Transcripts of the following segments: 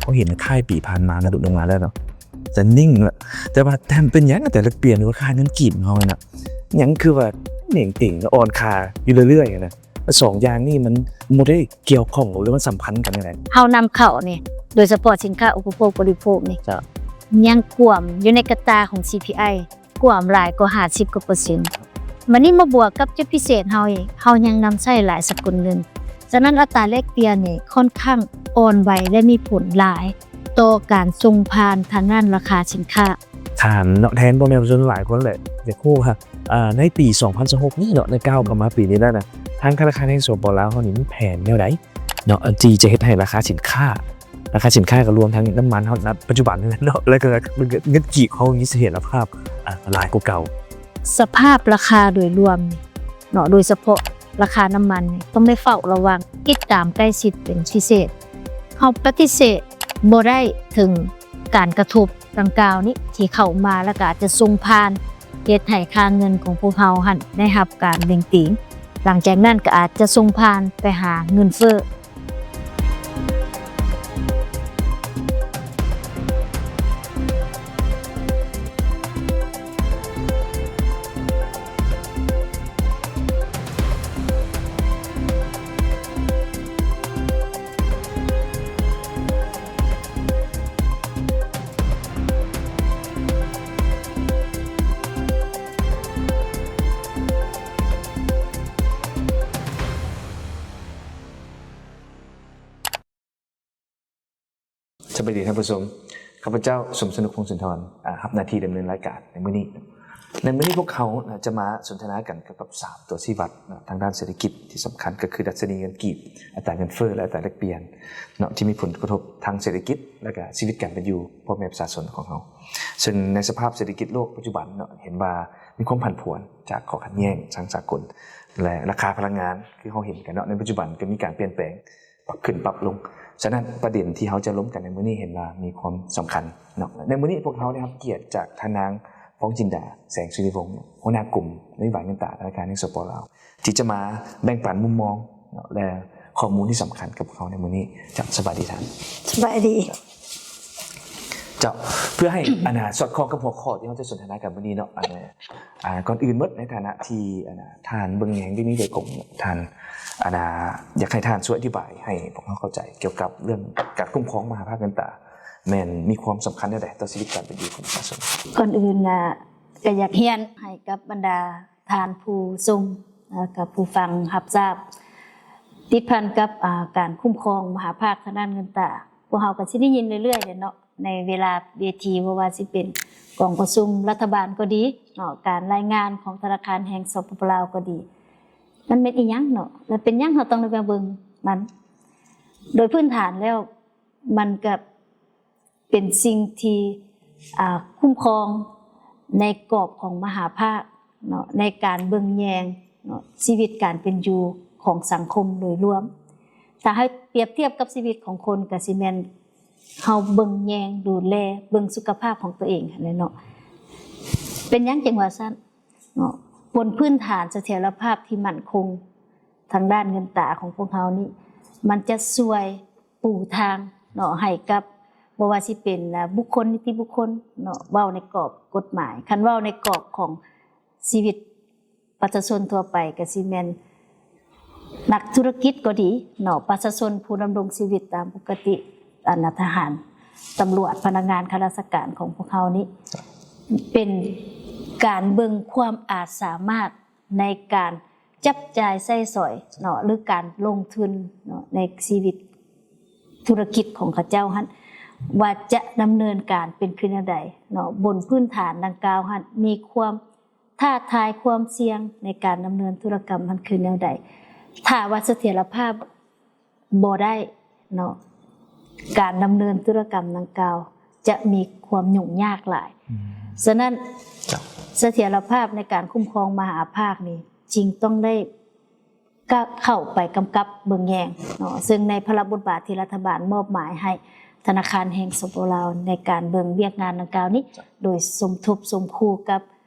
ເຮົາເຫັນຂາຍປີຜ່ານມານະ ຫຼຸດລົງມາແລ້ວເນາະ ຈະນິ່ງລະ ແຕ່ວ່າແຕ່ເປັນຫຍັງແຕ່ລະປຽນ ຫຼືວ່າຄ່າເງິນກີບຂອງເຮົານີ້ນະ ຍັງຄືວ່າເໜັງເຕີງ ອ່ອນຄ່າຢູ່ເລື້ອຍໆນະ. ສອງຢ່າງນີ້ມັນບໍ່ໄດ້ກ່ຽວຂ້ອງ ຫຼືມັນສຳພັນກັນຈັ່ງໃດ? ເຮົານຳເຂົ້ານີ້ ໂດຍສະເພາະສິນຄ້າອຸປະໂພກບໍລິໂພກນີ້ ເຈົ້າ ຍັງກວມຢູ່ໃນກະຕາຂອງ ຊີພີໄອ ກວມຫຼາຍກວ່າຫ້າສິບກວ່າເປີເຊັນ. ບາດນີ້ມາບວກກັບຈຸດພິເສດເຮົາອີກ ເຮົາຍັງນຳໃຊ້ຫຼາຍສະກຸນເງິນ. ສະນັ້ນອັດຕາແລກປ່ຽນນີ້ຄ່ອນຂ້າງອ່ອນໄຫວ ແລະ ມີຜົນຫຼາຍຕໍ່ການສົ່ງຜ່ານທາງດ້ານລາຄາສິນຄ້າ. ຖາມເນາະ ແທນພໍ່ແມ່ປະຊາຊົນຫຼາຍຄົນແຫຼະ ຢາກຮູ້ວ່າ ອ່າ ໃນປີສອງພັນຊາວຫົກນີ້ເນາະ ໄດ້ກ້າວເຂົ້າມາປີນີ້ແລ້ວນະ ທາງທະນາຄານແຫ່ງ ສປປ ລາວເຮົານີ້ມີແຜນແນວໃດເນາະ ທີ່ຈະເຮັດໃຫ້ລາຄາສິນຄ້າ ລາຄາສິນຄ້າກໍລວມທັງນ້ຳມັນເຮົານະ ປັດຈຸບັນນີ້ແຫຼະເນາະ ແລ້ວກໍເງິນກີບເຮົາມີສະຖຽນລະພາບ ອ່າ ຫຼາຍກວ່າເກົ່າ. ສະພາບລາຄາໂດຍລວມນີ້ເນາະ ໂດຍສະເພາະລາຄານ້ຳມັນນີ້ ຕ້ອງໄດ້ເຝົ້າລະວັງ ຕິດຕາມໃກ້ຊິດເປັນພິເສດ. ເຮົາປະຕິເສດບໍ່ໄດ້ເຖິງການກະທົບດັ່ງກ່າວນີ້ທີ່ເຂົ້າມາ ແລ້ວກໍອາດຈະສົ່ງຜ່ານ ເຮັດໃຫ້ຄ່າເງິນຂອງພວກເຮົາຫັ້ນໄດ້ຮັບການເໜັງຕີງ. ຫຼັງຈາກນັ້ນກໍອາດຈະສົ່ງຜ່ານໄປຫາເງິນເຟີ້. ສະບາຍດີທ່ານຜູ້ຊົມ, ຂ້າພະເຈົ້າ ສົມສະໜຸກ ພົງສຸນທອນ ອາ ຮັບໜ້າທີ່ດຳເນີນລາຍການໃນມື້ນີ້. ໃນມື້ນີ້ພວກເຮົານະ ຈະມາສົນທະນາກັນກ່ຽວກັບສາມຕົວຊີ້ວັດນະ ທາງດ້ານເສດຖະກິດທີ່ສຳຄັນ ກໍຄືດັດຊະນີເງິນກີບ, ອັດຕາເງິນເຟີ້ ແລະ ອັດຕາແລກປ່ຽນເນາະ ທີ່ມີຜົນກະທົບທາງເສດຖະກິດ ແລະ ກະຊີວິດການເປັນຢູ່ພໍ່ແມ່ປະຊາຊົນຂອງເຮົາ. ເຊິ່ງໃນສະພາບເສດຖະກິດໂລກປັດຈຸບັນເນາະ ເຫັນວ່າມີຄວາມຜັນຜວນຈາກຂໍ້ຂັດແຍ່ງທາງສາກົນ ແລະ ລາຄາພະລັງງານ ຄືເຮົາເຫັນກັນເນາະ ໃນປັດຈຸບັນກໍມີການປ່ຽນແປງ ປັບຂຶ້ນປັບລົງ. ສະນັ້ນ ປະເດັນທີ່ເຮົາຈະລົມກັນໃນມື້ນີ້ເຫັນວ່າມີຄວາມສຳຄັນເນາະ. ໃນມື້ນີ້ພວກເຮົາໄດ້ຮັບກຽດຈາກທ່ານນາງ ຟອງຈິນດາ ແສງສຸລິວົງ ຫົວໜ້າກົມນະໂຍບາຍເງິນຕາ ທະນາຄານແຫ່ງ ສປປ ລາວ ທີ່ຈະມາແບ່ງປັນມຸມມອງເນາະ ແລະ ຂໍ້ມູນທີ່ສຳຄັນກັບພວກເຮົາໃນມື້ນີ້. ເຈົ້າ ສະບາຍດີທ່ານ. ສະບາຍດີ. ເຈົ້າ ເພື່ອໃຫ້ ອັນນ່າ ສອດຄ່ອງກັບຫົວຂໍ້ທີ່ເຮົາຈະສົນທະນາກັນມື້ນີ້ເນາະ ອັນນ່າ ອ່າ ກ່ອນອື່ນໝົດ ໃນຖານະທີ່ ອັນນ່າ ທ່ານເບິ່ງແຍງເລື່ອງນີ້ໂດຍກົງ ທ່ານ ອັນນ່າ ຢາກໃຫ້ທ່ານຊ່ວຍອະທິບາຍໃຫ້ພວກເຮົາເຂົ້າໃຈກ່ຽວກັບເລື່ອງການຄຸ້ມຄອງມະຫາພາກເງິນຕາ ແມ່ນມີຄວາມສຳຄັນແນວໃດຕໍ່ຊີວິດການເປັນຢູ່ຂອງປະຊາຊົນ? ກ່ອນອື່ນນະ ກໍຢາກຮຽນໃຫ້ກັບບັນດາທ່ານຜູ້ຊົມ ແລ້ວກໍຜູ້ຟັງຮັບຊາບ ຕິດພັນກັບ ອ່າ ການຄຸ້ມຄອງມະຫາພາກທາງດ້ານເງິນຕາ ພວກເຮົາກໍຊິໄດ້ຍິນເລື້ອຍໆແຫຼະເນາະ ໃນເວລາເວທີ ບໍ່ວ່າຊິເປັນກອງປະຊຸມລັດຖະບານກໍດີເນາະ ການລາຍງານຂອງທະນາຄານແຫ່ງ ສປປ ລາວ ກໍດີ ມັນແມ່ນອີ່ຫຍັງເນາະ ແລະ ເປັນຫຍັງເຮົາຕ້ອງໄດ້ມາເບິ່ງມັນ? ໂດຍພື້ນຖານແລ້ວ ມັນກໍເປັນສິ່ງທີ່ ອ່າ ຄຸ້ມຄອງໃນກອບຂອງມະຫາພາກເນາະ ໃນການເບິ່ງແຍງເນາະ ຊີວິດການເປັນຢູ່ຂອງສັງຄົມໂດຍລວມ. ຖ້າໃຫ້ປຽບທຽບກັບຊີວິດຂອງຄົນ ກໍຊິແມ່ນ ເຮົາເບິ່ງແຍງດູແລ ເບິ່ງສຸຂະພາບຂອງຕົວເອງຫັ້ນແຫຼະເນາະ. ເປັນຫຍັງຈຶ່ງວ່າຊັ້ນເນາະ? ບົນພື້ນຖານສະຖຽນລະພາບທີ່ໝັ້ນຄົງທາງດ້ານເງິນຕາຂອງພວກເຮົານີ້ ມັນຈະຊ່ວຍປູທາງເນາະ ໃຫ້ກັບ ບໍ່ວ່າຊິເປັນ ອາ ບຸກຄົນ ນິຕິບຸກຄົນເນາະ ເວົ້າໃນກອບກົດໝາຍ, ຄັນເວົ້າໃນກອບຂອງຊີວິດ ປະຊາຊົນທົ່ວໄປກໍຊິແມ່ນນັກທຸລະກິດກໍດີເນາະ, ປະຊາຊົນຜູ້ດຳລົງຊີວິດຕາມປົກກະຕິ, ອັນນ່າ ທະຫານ, ຕຳຫຼວດ, ພະນັກງານຂ້າລາຊະການຂອງພວກເຮົານີ້ ເປັນການເບິ່ງຄວາມອາດສາມາດໃນການຈັບຈ່າຍໃຊ້ສອຍເນາະ ຫຼື ການລົງທຶນເນາະ ໃນຊີວິດທຸລະກິດຂອງເຂົາເຈົ້າຫັ້ນ ວ່າຈະດຳເນີນການເປັນຄືແນວໃດເນາະ, ບົນພື້ນຖານດັ່ງກ່າວຫັ້ນມີຄວາມ ທ້າທາຍຄວາມສ່ຽງໃນການດຳເນີນທຸລະກຳຫັ້ນຄືແນວໃດ? ຖ້າວ່າສະຖຽນລະພາບບໍ່ໄດ້ເນາະ, ການດຳເນີນທຸລະກຳດັ່ງກ່າວຈະມີຄວາມຫຍຸ້ງຍາກຫຼາຍ. ອືມ. ສະນັ້ນ ເຈົ້າ. ສະຖຽນລະພາບໃນການຄຸ້ມຄອງມະຫາພາກນີ້ ຈຶ່ງຕ້ອງໄດ້ ກະເຂົ້າໄປກຳກັບເບິ່ງແຍງເນາະ, ເຊິ່ງໃນພາລະບົດບາດທີ່ລັດຖະບານມອບໝາຍໃຫ້ທະນາຄານແຫ່ງ ສປປ ລາວ ໃນການເບິ່ງວຽກງານດັ່ງກ່າວນີ້ ໂດຍສົມທົບສົມຄູ່ກັບ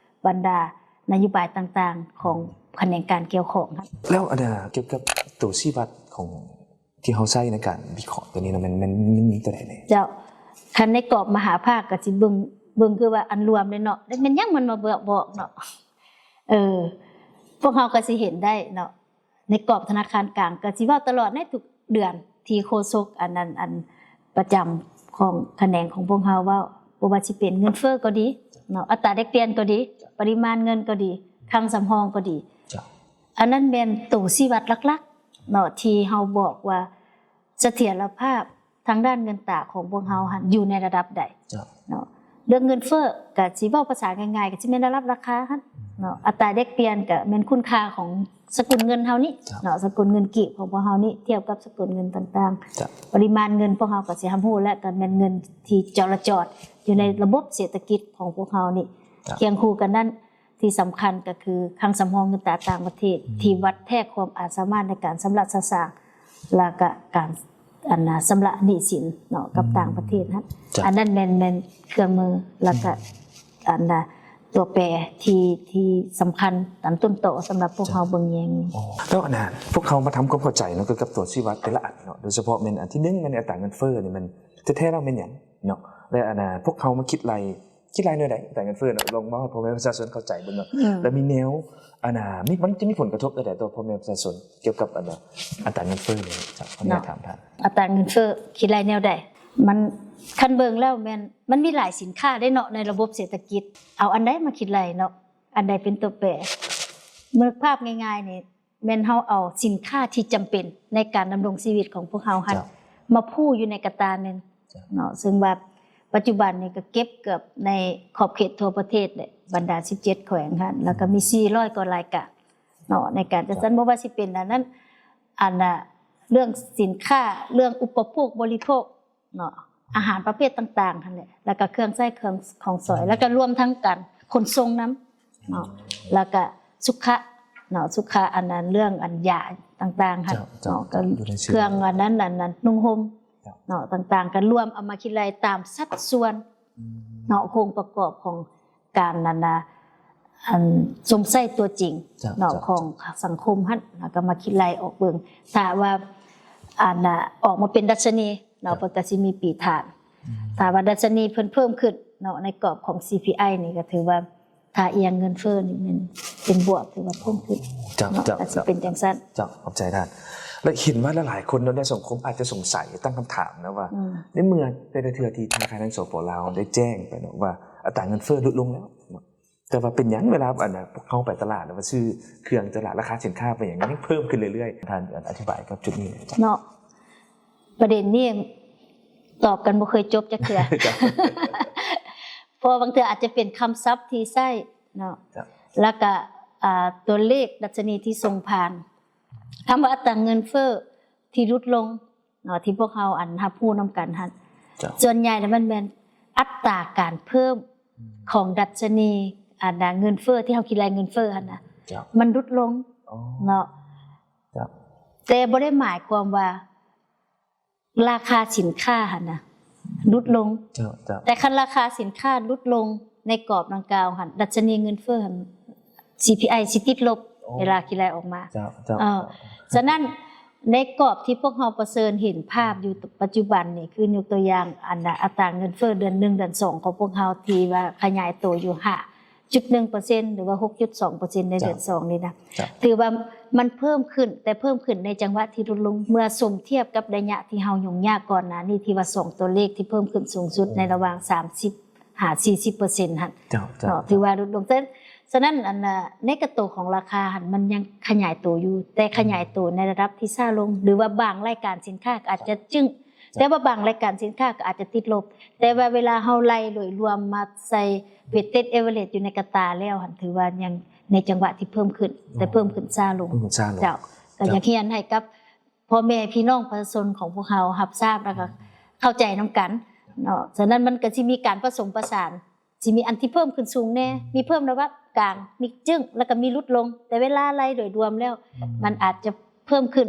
ບັນດານະໂຍບາຍຕ່າງໆຂອງຂະແໜງການກ່ຽວຂ້ອງ. ແລ້ວອັນນ່າ ກ່ຽວກັບໂຕຊີ້ວັດຂອງ ທີ່ເຮົາໃຊ້ໃນການວິເຄາະຕົວນີ້ນະ ມັນ ມັນ ມັນມີຕົວໃດແດ່? ເຈົ້າ ຄັນໃນກອບມະຫາພາກກໍຊິເບິ່ງ ເບິ່ງຄືວ່າອັນລວມເລີຍເນາະ ແລ້ວແມ່ນຫຍັງມັນມາບອກເນາະ. ເອີ ພວກເຮົາກໍຊິເຫັນໄດ້ເນາະ ໃນກອບທະນາຄານກາງກໍຊິເວົ້າຕະຫຼອດໃນທຸກເດືອນ ທີ່ໂຄສົກອັນນັ້ນ ອັນປະຈຳຂອງຂະແໜງຂອງພວກເຮົາເວົ້າ ບໍ່ວ່າຊິເປັນເງິນເຟີ້ກໍດີເນາະ ອັດຕາແລກປ່ຽນກໍດີ ປະລິມານເງິນກໍດີ ຄັງສຳຮອງກໍດີ ເຈົ້າ ອັນນັ້ນແມ່ນໂຕຊີ້ວັດຫຼັກໆເນາະ ທີ່ເຮົາບອກວ່າສະຖຽນລະພາບທາງດ້ານເງິນຕາຂອງພວກເຮົາຫັ້ນຢູ່ໃນລະດັບໃດ ເຈົ້າ ເນາະ. ເລື່ອງເງິນເຟີ້ກໍຊິເວົ້າພາສາງ່າຍໆ ກໍຊິແມ່ນລະດັບລາຄາຫັ້ນເນາະ ອັດຕາແລກປ່ຽນກໍແມ່ນຄຸນຄ່າຂອງສະກຸນເງິນເຮົານີ້ ເຈົ້າ ເນາະ ສະກຸນເງິນກີບຂອງພວກເຮົານີ້ທຽບກັບສະກຸນເງິນຕ່າງໆ ເຈົ້າ ປະລິມານເງິນພວກເຮົາກໍຊິຮັບຮູ້ ແລະກໍແມ່ນເງິນທີ່ຈໍລະຈອດຢູ່ໃນລະບົບເສດຖະກິດຂອງພວກເຮົານີ້ ເຈົ້າ ຄຽງຄູ່ກັນນັ້ນ ທີ່ສຳຄັນກໍຄືຄັງສຳຮອງເງິນຕາຕ່າງປະເທດ ອືມ ທີ່ວັດແທກຄວາມອາດສາມາດໃນການຊຳລະສະສາງ ແລ້ວກະການ ອັນນ່າ ຊຳລະໜີ້ສິນເນາະ ກັບ ອືມ ຕ່າງປະເທດຫັ້ນ ເຈົ້າ ອັນນັ້ນແມ່ນ ແມ່ນເຄື່ອງມື ແລ້ວກະ ອືມ ອັນນ່າ ຕົວແປທີ່ ທີ່ສຳຄັນອັນຕົ້ນຕໍສຳລັບພວກເຮົາເບິ່ງແຍງ. ເຈົ້າ ແລ້ວອັນນ່າ ພວກເຮົາມາທຳຄວາມເຂົ້າໃຈເນາະ ກ່ຽວກັບຕົວຊີ້ວັດແຕ່ລະອັນເນາະ ໂດຍສະເພາະແມ່ນອັນທີໜຶ່ງ ແມ່ນອັດຕາເງິນເຟີ້ນີ້ ມັນແທ້ໆແລ້ວແມ່ນຫຍັງເນາະ ແລະ ອັນນ່າ ພວກເຮົາມາຄິດໄລ່ ຄິດໄລ່ແນວໃດອັດຕາເງິນເຟີ້ເນາະ ລອງເວົ້າໃຫ້ພໍ່ແມ່ປະຊາຊົນເຂົ້າໃຈເບິ່ງເນາະ ອືມ ແລະ ມີແນວ ອັນນ່າ ມີ ມັນຈະມີຜົນກະທົບແນວໃດຕໍ່ພໍ່ແມ່ປະຊາຊົນ ກ່ຽວກັບ ອັນນ່າ ອັດຕາເງິນເຟີ້ນີ້ ເຈົ້າ ຂໍອະນຸຍາດຖາມທ່ານ. ອັດຕາເງິນເຟີ້ຄິດໄລ່ແນວໃດ? ມັນ ຄັນເບິ່ງແລ້ວແມ່ນ ມັນມີຫຼາຍສິນຄ້າເດ້ເນາະ ໃນລະບົບເສດຖະກິດ ເອົາອັນໃດມາຄິດໄລ່ເນາະ ອັນໃດເປັນຕົວແປ? ເບິ່ງພາບງ່າຍໆນີ້ ແມ່ນເຮົາເອົາສິນຄ້າທີ່ຈຳເປັນໃນການດຳລົງຊີວິດຂອງພວກເຮົາຫັ້ນ ເຈົ້າ ມາພູຢູ່ໃນກະຕ່າໜຶ່ງ ເຈົ້າ ເນາະ ເຊິ່ງວ່າປັດຈຸບັນນີ້ກໍເກັບເກືອບໃນຂອບເຂດທົ່ວປະເທດແຫຼະ ບັນດາສິບເຈັດແຂວງຫັ້ນ ແລ້ວກໍມີສີ່ຮ້ອຍກວ່າລາຍການເນາະ ໃນການຈັດສັນ ເຈົ້າ ບໍ່ວ່າຊິເປັນອັນນັ້ນ ອັນນ່າ ເລື່ອງສິນຄ້າ ເລື່ອງອຸປະໂພກບໍລິໂພກ ເນາະ ອາຫານປະເພດຕ່າງໆຫັ້ນແຫຼະ ແລ້ວກະເຄື່ອງໃຊ້ເຄື່ອງຂອງສອຍ ແລ້ວກະລວມທັງການຂົນສົ່ງນຳເນາະ ແລ້ວກະສຸຂະເນາະ ສຸຂະ ອັນນັ້ນ ເລື່ອງອັນຢາຕ່າງໆຫັ້ນ ເຈົ້າ ເນາະ ເຈົ້າ ກໍເຄື່ອງອັນນັ້ນ ອັນນັ້ນ ນຸ່ງຫົ່ມ ເຈົ້າ ເນາະ ຕ່າງໆ ກໍລວມເອົາມາຄິດໄລ່ຕາມສັດສ່ວນ ອືມ ເນາະ ໂຄງປະກອບຂອງ ການ ອັນນ່າ ອັນ ຊົມໃຊ້ຕົວຈິງ ເຈົ້າ ເນາະ ເຈົ້າ ຂອງສັງຄົມຫັ້ນ ແລ້ວກໍມາຄິດໄລ່ອອກເບິ່ງ ຖ້າວ່າ ອັນນ່າ ອອກມາເປັນດັດຊະນີເນາະ ເຈົ້າ ເພິ່ນກໍຊິມີປີຖານ ອືມ ຖ້າວ່າດັດຊະນີເພີ່ມ ເພີ່ມຂຶ້ນເນາະ ໃນກອບຂອງ ຊີພີໄອ ນີ້ກໍຖືວ່າ ຖ້າອີງເງິນເຟີ້ນີ້ແມ່ນເປັນບວກ ຖືວ່າເພີ່ມຂຶ້ນ ເຈົ້າ ເນາະ ເຈົ້າ ກໍຊິເປັນຈັ່ງຊັ້ນ ເຈົ້າ ຂອບໃຈທ່ານ. ແລະ ເຫັນວ່າຫຼາຍໆຄົນເນາະ ໃນສັງຄົມອາດຈະສົງໄສ ຕັ້ງຄຳຖາມນະວ່າ ອືມ ໃນເມື່ອແຕ່ລະເທື່ອທີ່ທະນາຄານແຫ່ງ ສປ ລາວ ໄດ້ແຈ້ງໄປເນາະວ່າ ອັດຕາເງິນເຟີ້ຫຼຸດລົງແລ້ວ ແຕ່ວ່າເປັນຫຍັງເວລາ ອັນນ່າ ພວກເຮົາໄປຕະຫຼາດ ຫຼືວ່າຊື້ເຄື່ອງຕະຫຼາດ ລາຄາສິນຄ້າເປັນຫຍັງ ມັນຍັງເພີ່ມຂຶ້ນເລື້ອຍໆ? ທ່ານອະທິບາຍກັບຈຸດນີ້ແດ່. ເນາະ ປະເດັນນີ້ຕອບກັນບໍ່ເຄີຍຈົບຈັກເທື່ອ ເຈົ້າ ເພາະວ່າບາງເທື່ອອາດຈະເປັນຄຳສັບທີ່ໃຊ້ເນາະ ເຈົ້າ ແລ້ວກະ ອ່າ ຕົວເລກດັດຊະນີທີ່ສົ່ງຜ່ານ ຄຳວ່າອັດຕາເງິນເຟີ້ທີ່ຫຼຸດລົງ ເນາະ ທີ່ພວກເຮົາ ອັນ ຮັບຮູ້ນຳກັນຫັ້ນ ເຈົ້າ ສ່ວນໃຫຍ່ແລ້ວມັນແມ່ນອັດຕາການເພີ່ມ ອືມ ຂອງດັດຊະນີ ອັນນະ ເງິນເຟີ້ ທີ່ເຮົາຄິດໄລ່ເງິນເຟີ້ຫັ້ນນະ ເຈົ້າ ມັນຫຼຸດລົງ ອໍ ເນາະ ເຈົ້າ ແຕ່ບໍ່ໄດ້ໝາຍຄວາມວ່າລາຄາສິນຄ້າຫັ້ນນະຫຼຸດລົງ ເຈົ້າ ເຈົ້າ ແຕ່ຄັນລາຄາສິນຄ້າຫຼຸດລົງໃນກອບດັ່ງກ່າວຫັ້ນ ດັດຊະນີເງິນເຟີ້ຫັ້ນ ຊີພີໄອ ຊິຕິດລົບ ໂອ້ ເວລາຄິດໄລ່ອອກມາ ເຈົ້າ ເຈົ້າ ເອີ ສະນັ້ນ ໃນກອບທີ່ພວກເຮົາປະເຊີນເຫັນພາບຢູ່ປັດຈຸບັນນີ້ ຄືຍົກຕົວຢ່າງ ອັນ ອັດຕາເງິນເຟີ້ເດືອນໜຶ່ງເດືອນສອງຂອງພວກເຮົາ ທີ່ວ່າຂະຫຍາຍໂຕຢູ່ຫ້າຈຸດໜຶ່ງເປີເຊັນ ຫຼືວ່າຫົກຈຸດສອງເປີເຊັນໃນເດືອນສອງນີ້ນະ ເຈົ້າ ຖືວ່າມັນເພີ່ມຂຶ້ນ ແຕ່ເພີ່ມຂຶ້ນໃນຈັງຫວະທີ່ຫຼຸດລົງ ເມື່ອສົມທຽບກັບໄລຍະທີ່ເຮົາຫຍຸ້ງຍາກກ່ອນໜ້ານີ້ ທີ່ວ່າສອງຕົວເລກທີ່ເພີ່ມຂຶ້ນສູງສຸດໃນລະຫວ່າງສາມສິບ ຫາສີ່ສິບເປີເຊັນຫັ້ນ ເຈົ້າ ເຈົ້າ ເນາະ ຖືວ່າຫຼຸດລົງ. ສະ ສະນັ້ນ ອັນ ໃນກະໂຕຂອງລາຄາຫັ້ນ ມັນຍັງຂະຫຍາຍໂຕຢູ່ ແຕ່ຂະຫຍາຍໂຕໃນລະດັບທີ່ຊ້າລົງ ຫຼືວ່າບາງລາຍການສິນຄ້າກໍອາດຈະຈຶ້ງ ເຈົ້າ ແຕ່ວ່າບາງລາຍການສິນຄ້າກໍອາດຈະຕິດລົບ ແຕ່ວ່າເວລາເຮົາໄລ່ໂດຍລວມມາໃສ່ weighted average ຢູ່ໃນກະຕ່າແລ້ວຫັ້ນ ຖືວ່າຍັງໃນຈັງຫວະທີ່ເພີ່ມຂຶ້ນ ແຕ່ເພີ່ມຂຶ້ນຊ້າລົງ ເພີ່ມຂຶ້ນຊ້າລົງ ເຈົ້າ ກໍຢາກຮຽນໃຫ້ກັບ ພໍ່ແມ່ພີ່ນ້ອງປະຊາຊົນຂອງພວກເຮົາຮັບຊາບ ແລ້ວກໍເຂົ້າໃຈນຳກັນເນາະ. ສະນັ້ນມັນກໍຊິມີການປະສົມປະສານ ຊິມີອັນທີ່ເພີ່ມຂຶ້ນສູງແດ່ ມີເພີ່ມລະດັບກາງ ມີຈຶ້ງ ແລ້ວກໍມີຫຼຸດລົງ ແຕ່ເວລາໄລ່ໂດຍລວມແລ້ວ ມັນອາດຈະເພີ່ມຂຶ້ນ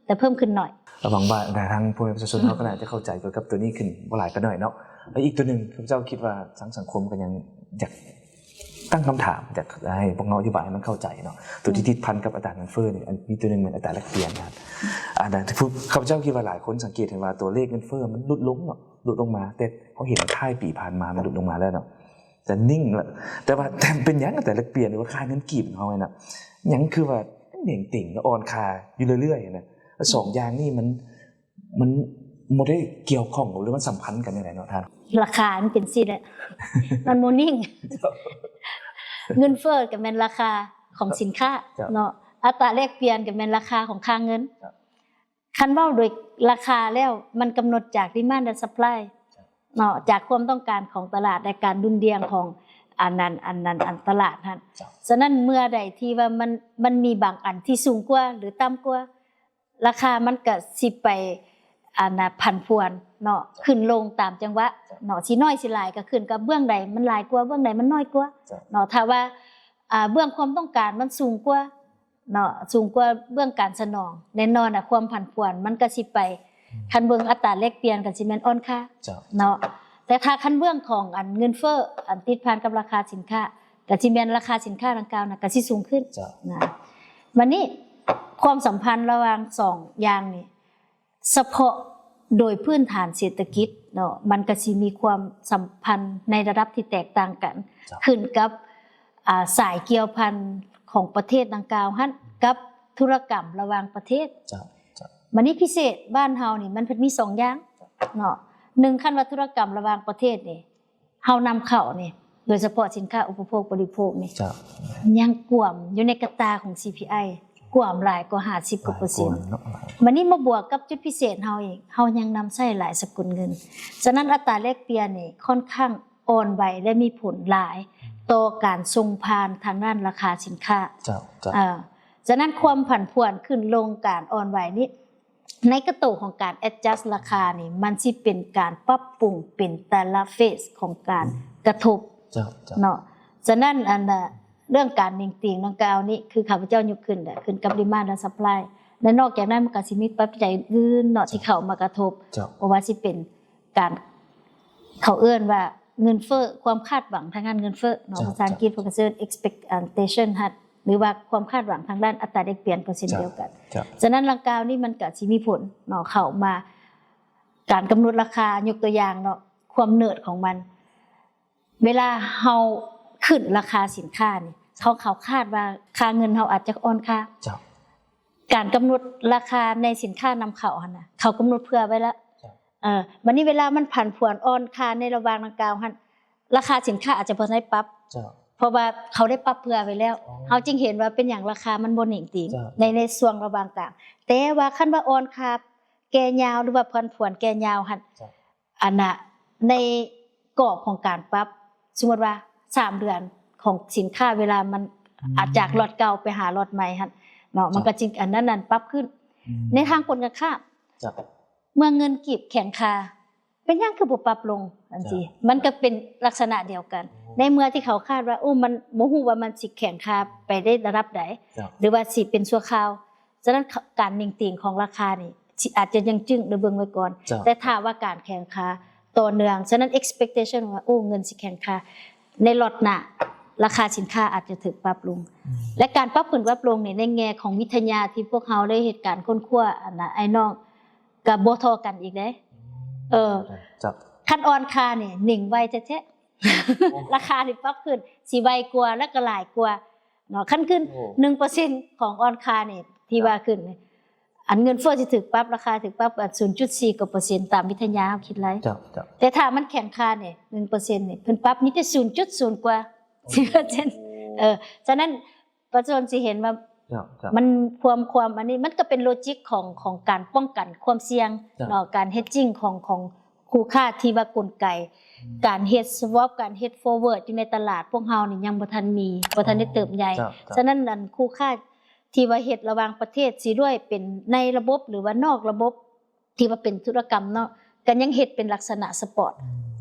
ແຕ່ເພີ່ມຂຶ້ນໜ້ອຍ. ກໍຫວັງວ່າທາງພໍ່ແມ່ປະຊາຊົນເຮົາກໍໜ້າຈະເຂົ້າໃຈກ່ຽວກັບຕົວນີ້ຂຶ້ນບໍ່ຫຼາຍກໍໜ້ອຍເນາະ. ແລະ ອີກຕົວໜຶ່ງ ຂ້າພະເຈົ້າຄິດວ່າທາງສັງຄົມກໍຍັງຢາກ ຕັ້ງຄຳຖາມ ຢາກໃຫ້ພວກເຮົາອະທິບາຍໃຫ້ມັນເຂົ້າໃຈເນາະ. ຕົວທີ່ຕິດພັນກັບອັດຕາເງິນເຟີ້ນີ້ ອັນ ມີຕົວໜຶ່ງແມ່ນອັດຕາແລກປ່ຽນນະ. ອັນນັ້ນ ພວກຂ້າພະເຈົ້າຄິດວ່າຫຼາຍຄົນສັງເກດເຫັນວ່າຕົວເລກເງິນເຟີ້ມັນຫຼຸດລົງເນາະ ຫຼຸດລົງມາ, ແຕ່ເຮົາເຫັນທ້າຍປີຜ່ານມາມັນຫຼຸດລົງມາແລ້ວເນາະ ຈະນິ່ງລະ. ແຕ່ວ່າ ແຕ່ເປັນຫຍັງອັດຕາແລກປ່ຽນ ຫຼືວ່າຄ່າເງິນກີບເຮົານີ້ນະ ຍັງຄືວ່າເໜັງຕີງ ອ່ອນຄ່າຢູ່ເລື້ອຍໆນະ? ສອງຢ່າງນີ້ມັນ ມັນບໍ່ໄດ້ກ່ຽວຂ້ອງ ຫຼືມັນສຳພັນກັນຈັ່ງໃດເນາະທ່ານ? ລາຄາມັນເປັນຊີ້ແຫຼະ ມັນບໍ່ນິ່ງ. ເງິນເຟີ້ກໍແມ່ນລາຄາຂອງສິນຄ້າເນາະ, ອັດຕາແລກປ່ຽນກໍແມ່ນລາຄາຂອງຄ່າເງິນ. ຄັນເວົ້າໂດຍລາຄາແລ້ວ ມັນກຳນົດຈາກ demand ແລະ supply ເນາະ, ຈາກຄວາມຕ້ອງການຂອງຕະຫຼາດ ແລະ ການດຸ່ນດ່ຽງຂອງອັນນັ້ນ ອັນນັ້ນ ອັນຕະຫຼາດຫັ້ນ. ສະນັ້ນເມື່ອໃດທີ່ວ່າມັນ ມັນມີບາງອັນທີ່ສູງກວ່າ ຫຼື ຕ່ຳກວ່າ ລາຄາມັນກະຊິໄປ ອັນນ່າ ຜັນຜວນເນາະ, ຂຶ້ນລົງຕາມຈັງຫວະເນາະ, ຊິໜ້ອຍຊິຫຼາຍກະຂຶ້ນກັບເບື້ອງໃດມັນຫຼາຍກວ່າ ເບື້ອງໃດມັນໜ້ອຍກວ່າເນາະ. ຖ້າວ່າ ອ່າ ເບື້ອງຄວາມຕ້ອງການມັນສູງກວ່າເນາະ ສູງກວ່າເບື້ອງການສະໜອງ ແນ່ນອນນະ ຄວາມຜັນຜວນມັນກະຊິໄປ. ຄັນເບິ່ງອັດຕາແລກປ່ຽນກະຊິແມ່ນອ່ອນຄ່າເນາະ, ແຕ່ຖ້າຄັນເບື້ອງຂອງອັນເງິນເຟີ້ ອັນຕິດພັນກັບລາຄາສິນຄ້າ ກະຊິແມ່ນລາຄາສິນຄ້າດັ່ງກ່າວນະ ກະຊິສູງຂຶ້ນນະ. ບາດນີ້ຄວາມສຳພັນລະຫວ່າງສອງຢ່າງນີ້ ສະເພາະໂດຍພື້ນຖານເສດຖະກິດເນາະ ມັນກະຊິມີຄວາມສຳພັນໃນລະດັບທີ່ແຕກຕ່າງກັນ ຂຶ້ນກັບ ອ່າ ສາຍກ່ຽວພັນຂອງປະເທດດັ່ງກ່າວຫັ້ນ ກັບທຸລະກຳລະຫວ່າງປະເທດ. ບາດນີ້ພິເສດບ້ານເຮົານີ້ ມັນເພິ່ນມີສອງຢ່າງເນາະ, ໜຶ່ງ ຄັນວ່າທຸລະກຳລະຫວ່າງປະເທດນີ້ ເຮົານຳເຂົ້ານີ້ ໂດຍສະເພາະສິນຄ້າອຸປະໂພກບໍລິໂພກນີ້ ຍັງກວມຢູ່ໃນກະຕ່າຂອງ ຊີພີໄອ ກວມຫຼາຍກວ່າຫ້າສິບກວ່າເປີເຊັນ. ບາດນີ້ມາບວກກັບຈຸດພິເສດເຮົາອີກ ເຮົາຍັງນຳໃຊ້ຫຼາຍສະກຸນເງິນ. ສະນັ້ນອັດຕາແລກປ່ຽນນີ້ຄ່ອນຂ້າງອ່ອນໄຫວ ແລະ ມີຜົນຫຼາຍຕໍ່ການສົ່ງຜ່ານທາງດ້ານລາຄາສິນຄ້າ. ສະນັ້ນຄວາມຜັນຜວນຂຶ້ນລົງ ການອ່ອນໄຫວນີ້ ໃນກະໂຕຂອງການ adjust ລາຄານີ້ ມັນຊິເປັນການປັບປຸງເປັນແຕ່ລະ phase ຂອງການກະທົບເນາະ. ສະນັ້ນ ອັນ ເລື່ອງການເໜັງຕີງດັ່ງກ່າວນີ້ ຄືຂ້າພະເຈົ້າຍົກຂຶ້ນແຫຼະ ຂຶ້ນກັບ demand ແລະ supply ແລະ ນອກຈາກນັ້ນມັນກະຊິມີປັດໄຈອື່ນໆເນາະ ທີ່ເຂົ້າມາກະທົບ ບໍ່ວ່າຊິເປັນການ ເຂົາເອີ້ນວ່າເງິນເຟີ້ ຄວາມຄາດຫວັງທາງດ້ານເງິນເຟີ້ເນາະ, ພາສາອັງກິດເພິ່ນກະເອີ້ນ expectation ຫັ້ນ ຫຼືວ່າຄວາມຄາດຫວັງທາງດ້ານອັດຕາແລກປ່ຽນກໍເຊັ່ນດຽວກັນ. ສະນັ້ນດັ່ງກ່າວນີ້ມັນກະຊິມີຜົນເນາະ ເຂົ້າມາ ການກຳນົດລາຄາ ຍົກຕົວຢ່າງເນາະ ຄວາມເນີດຂອງມັນ ເວລາເຮົາຂຶ້ນລາຄາສິນຄ້ານີ້ ເຂົາ ເຂົາຄາດວ່າຄ່າເງິນເຮົາອາດຈະອ່ອນຄ່າ. ການກຳນົດລາຄາໃນສິນຄ້ານຳເຂົ້າຫັ້ນນະ ເຂົາກຳນົດເຜື່ອໄວ້ແລ້ວ. ເອີ ບາດນີ້ເວລາມັນຜັນຜວນອ່ອນຄ່າໃນລະຫວ່າງດັ່ງກ່າວຫັ້ນ ລາຄາສິນຄ້າອາດຈະບໍ່ໄດ້ປັບ ເພາະວ່າເຂົາໄດ້ປັບເຜື່ອໄວ້ແລ້ວ. ເຮົາຈຶ່ງເຫັນວ່າເປັນຫຍັງລາຄາມັນບໍ່ເໜັງຕີງ ໃນ ໃນຊ່ວງລະຫວ່າງກາງ. ແຕ່ວ່າຄັນວ່າອ່ອນຄ່າແກ່ຍາວ ຫຼືວ່າຜັນຜວນແກ່ຍາວຫັ້ນ ອັນນະ ໃນກອບຂອງການປັບ ສົມມຸດວ່າສາມເດືອນຂອງສິນຄ້າ ເວລາມັນ ອາດຈາກລັອດເກົ່າໄປຫາລັອດໃໝ່ຫັ້ນເນາະ ມັນກະຈຶ່ງ ອັນນັ້ນນັ້ນປັບຂຶ້ນ. ໃນທາງກົນກັນຂ້າມ ເມື່ອເງິນກີບແຂງຄ່າ ເປັນຫຍັງຄືບໍ່ປັບລົງ? ອັນຊີ້ ມັນກະເປັນລັກສະນະດຽວກັນ. ໃນເມື່ອທີ່ເຂົາຄາດວ່າ ໂອ້ ມັນບໍ່ຮູ້ວ່າມັນຊິແຂງຄ່າໄປໄດ້ລະດັບໃດ ຫຼືວ່າຊິເປັນຊົ່ວຄາວ. ສະນັ້ນ ການເໜັງຕີງຂອງລາຄານີ້ ຊິອາດຈະຍັງຈຶ້ງ ຫຼືເບິ່ງໄວ້ກ່ອນ. ແຕ່ຖ້າວ່າການແຂງຄ່າຕໍ່ເນື່ອງ ສະນັ້ນ expectation ວ່າ ໂອ້ ເງິນຊິແຂງຄ່າ ໃນລັອດໜ້າ ລາຄາສິນຄ້າອາດຈະຖືກປັບລົງ. ແລະ ການປັບຂຶ້ນປັບລົງນີ້ ໃນແງ່ຂອງວິທະຍາທີ່ພວກເຮົາໄດ້ເຮັດການຄົ້ນຄວ້າ ອັນນະ ອ້າຍນ້ອງ ກະບໍ່ທໍ່ກັນອີກເດ້. ເອີ ຄັນອ່ອນຄ່ານີ້ເໜັງໄວແທ້ໆ ລາຄານີ້ປັບຂຶ້ນຊິໄວກວ່າ ແລະ ກະຫຼາຍກວ່າເນາະ. ຄັນຂຶ້ນໜຶ່ງເປີເຊັນຂອງອ່ອນຄ່ານີ້ ທີ່ວ່າຂຶ້ນນີ້ ອັນເງິນເຟີ້ຊິຖືກປັບ ລາຄາຖືກປັບ ອັນ ສູນຈຸດສີ່ກວ່າເປີເຊັນ ຕາມວິທະຍາເຮົາຄິດໄລ່. ແຕ່ຖ້າມັນແຂງຄ່ານີ້ ໜຶ່ງເປີເຊັນນີ້ ເພິ່ນປັບມີແຕ່ສູນຈຸດສູນກວ່າ ເອີ ສະນັ້ນ ປະຊາຊົນຊິເຫັນວ່າ ມັນຄວາມ ຄວາມອັນນີ້ ມັນກະເປັນໂລຈິກຂອງ ຂອງການປ້ອງກັນຄວາມສ່ຽງເນາະ ການ hedging ຂອງ ຂອງຄູ່ຄ້າ ທີ່ວ່າກົນໄກ ການເຮັດ swap ການເຮັດ forward ຢູ່ໃນຕະຫຼາດພວກເຮົານີ້ຍັງບໍ່ທັນມີ ບໍ່ທັນໄດ້ເຕີບໃຫຍ່. ສະນັ້ນ ອັນຄູ່ຄ້າທີ່ວ່າເຮັດລະຫວ່າງປະເທດ ຊິດ້ວຍເປັນໃນລະບົບ ຫຼືວ່ານອກລະບົບ ທີ່ວ່າເປັນທຸລະກຳເນາະ ກະຍັງເຮັດເປັນລັກສະນະສະປອດ.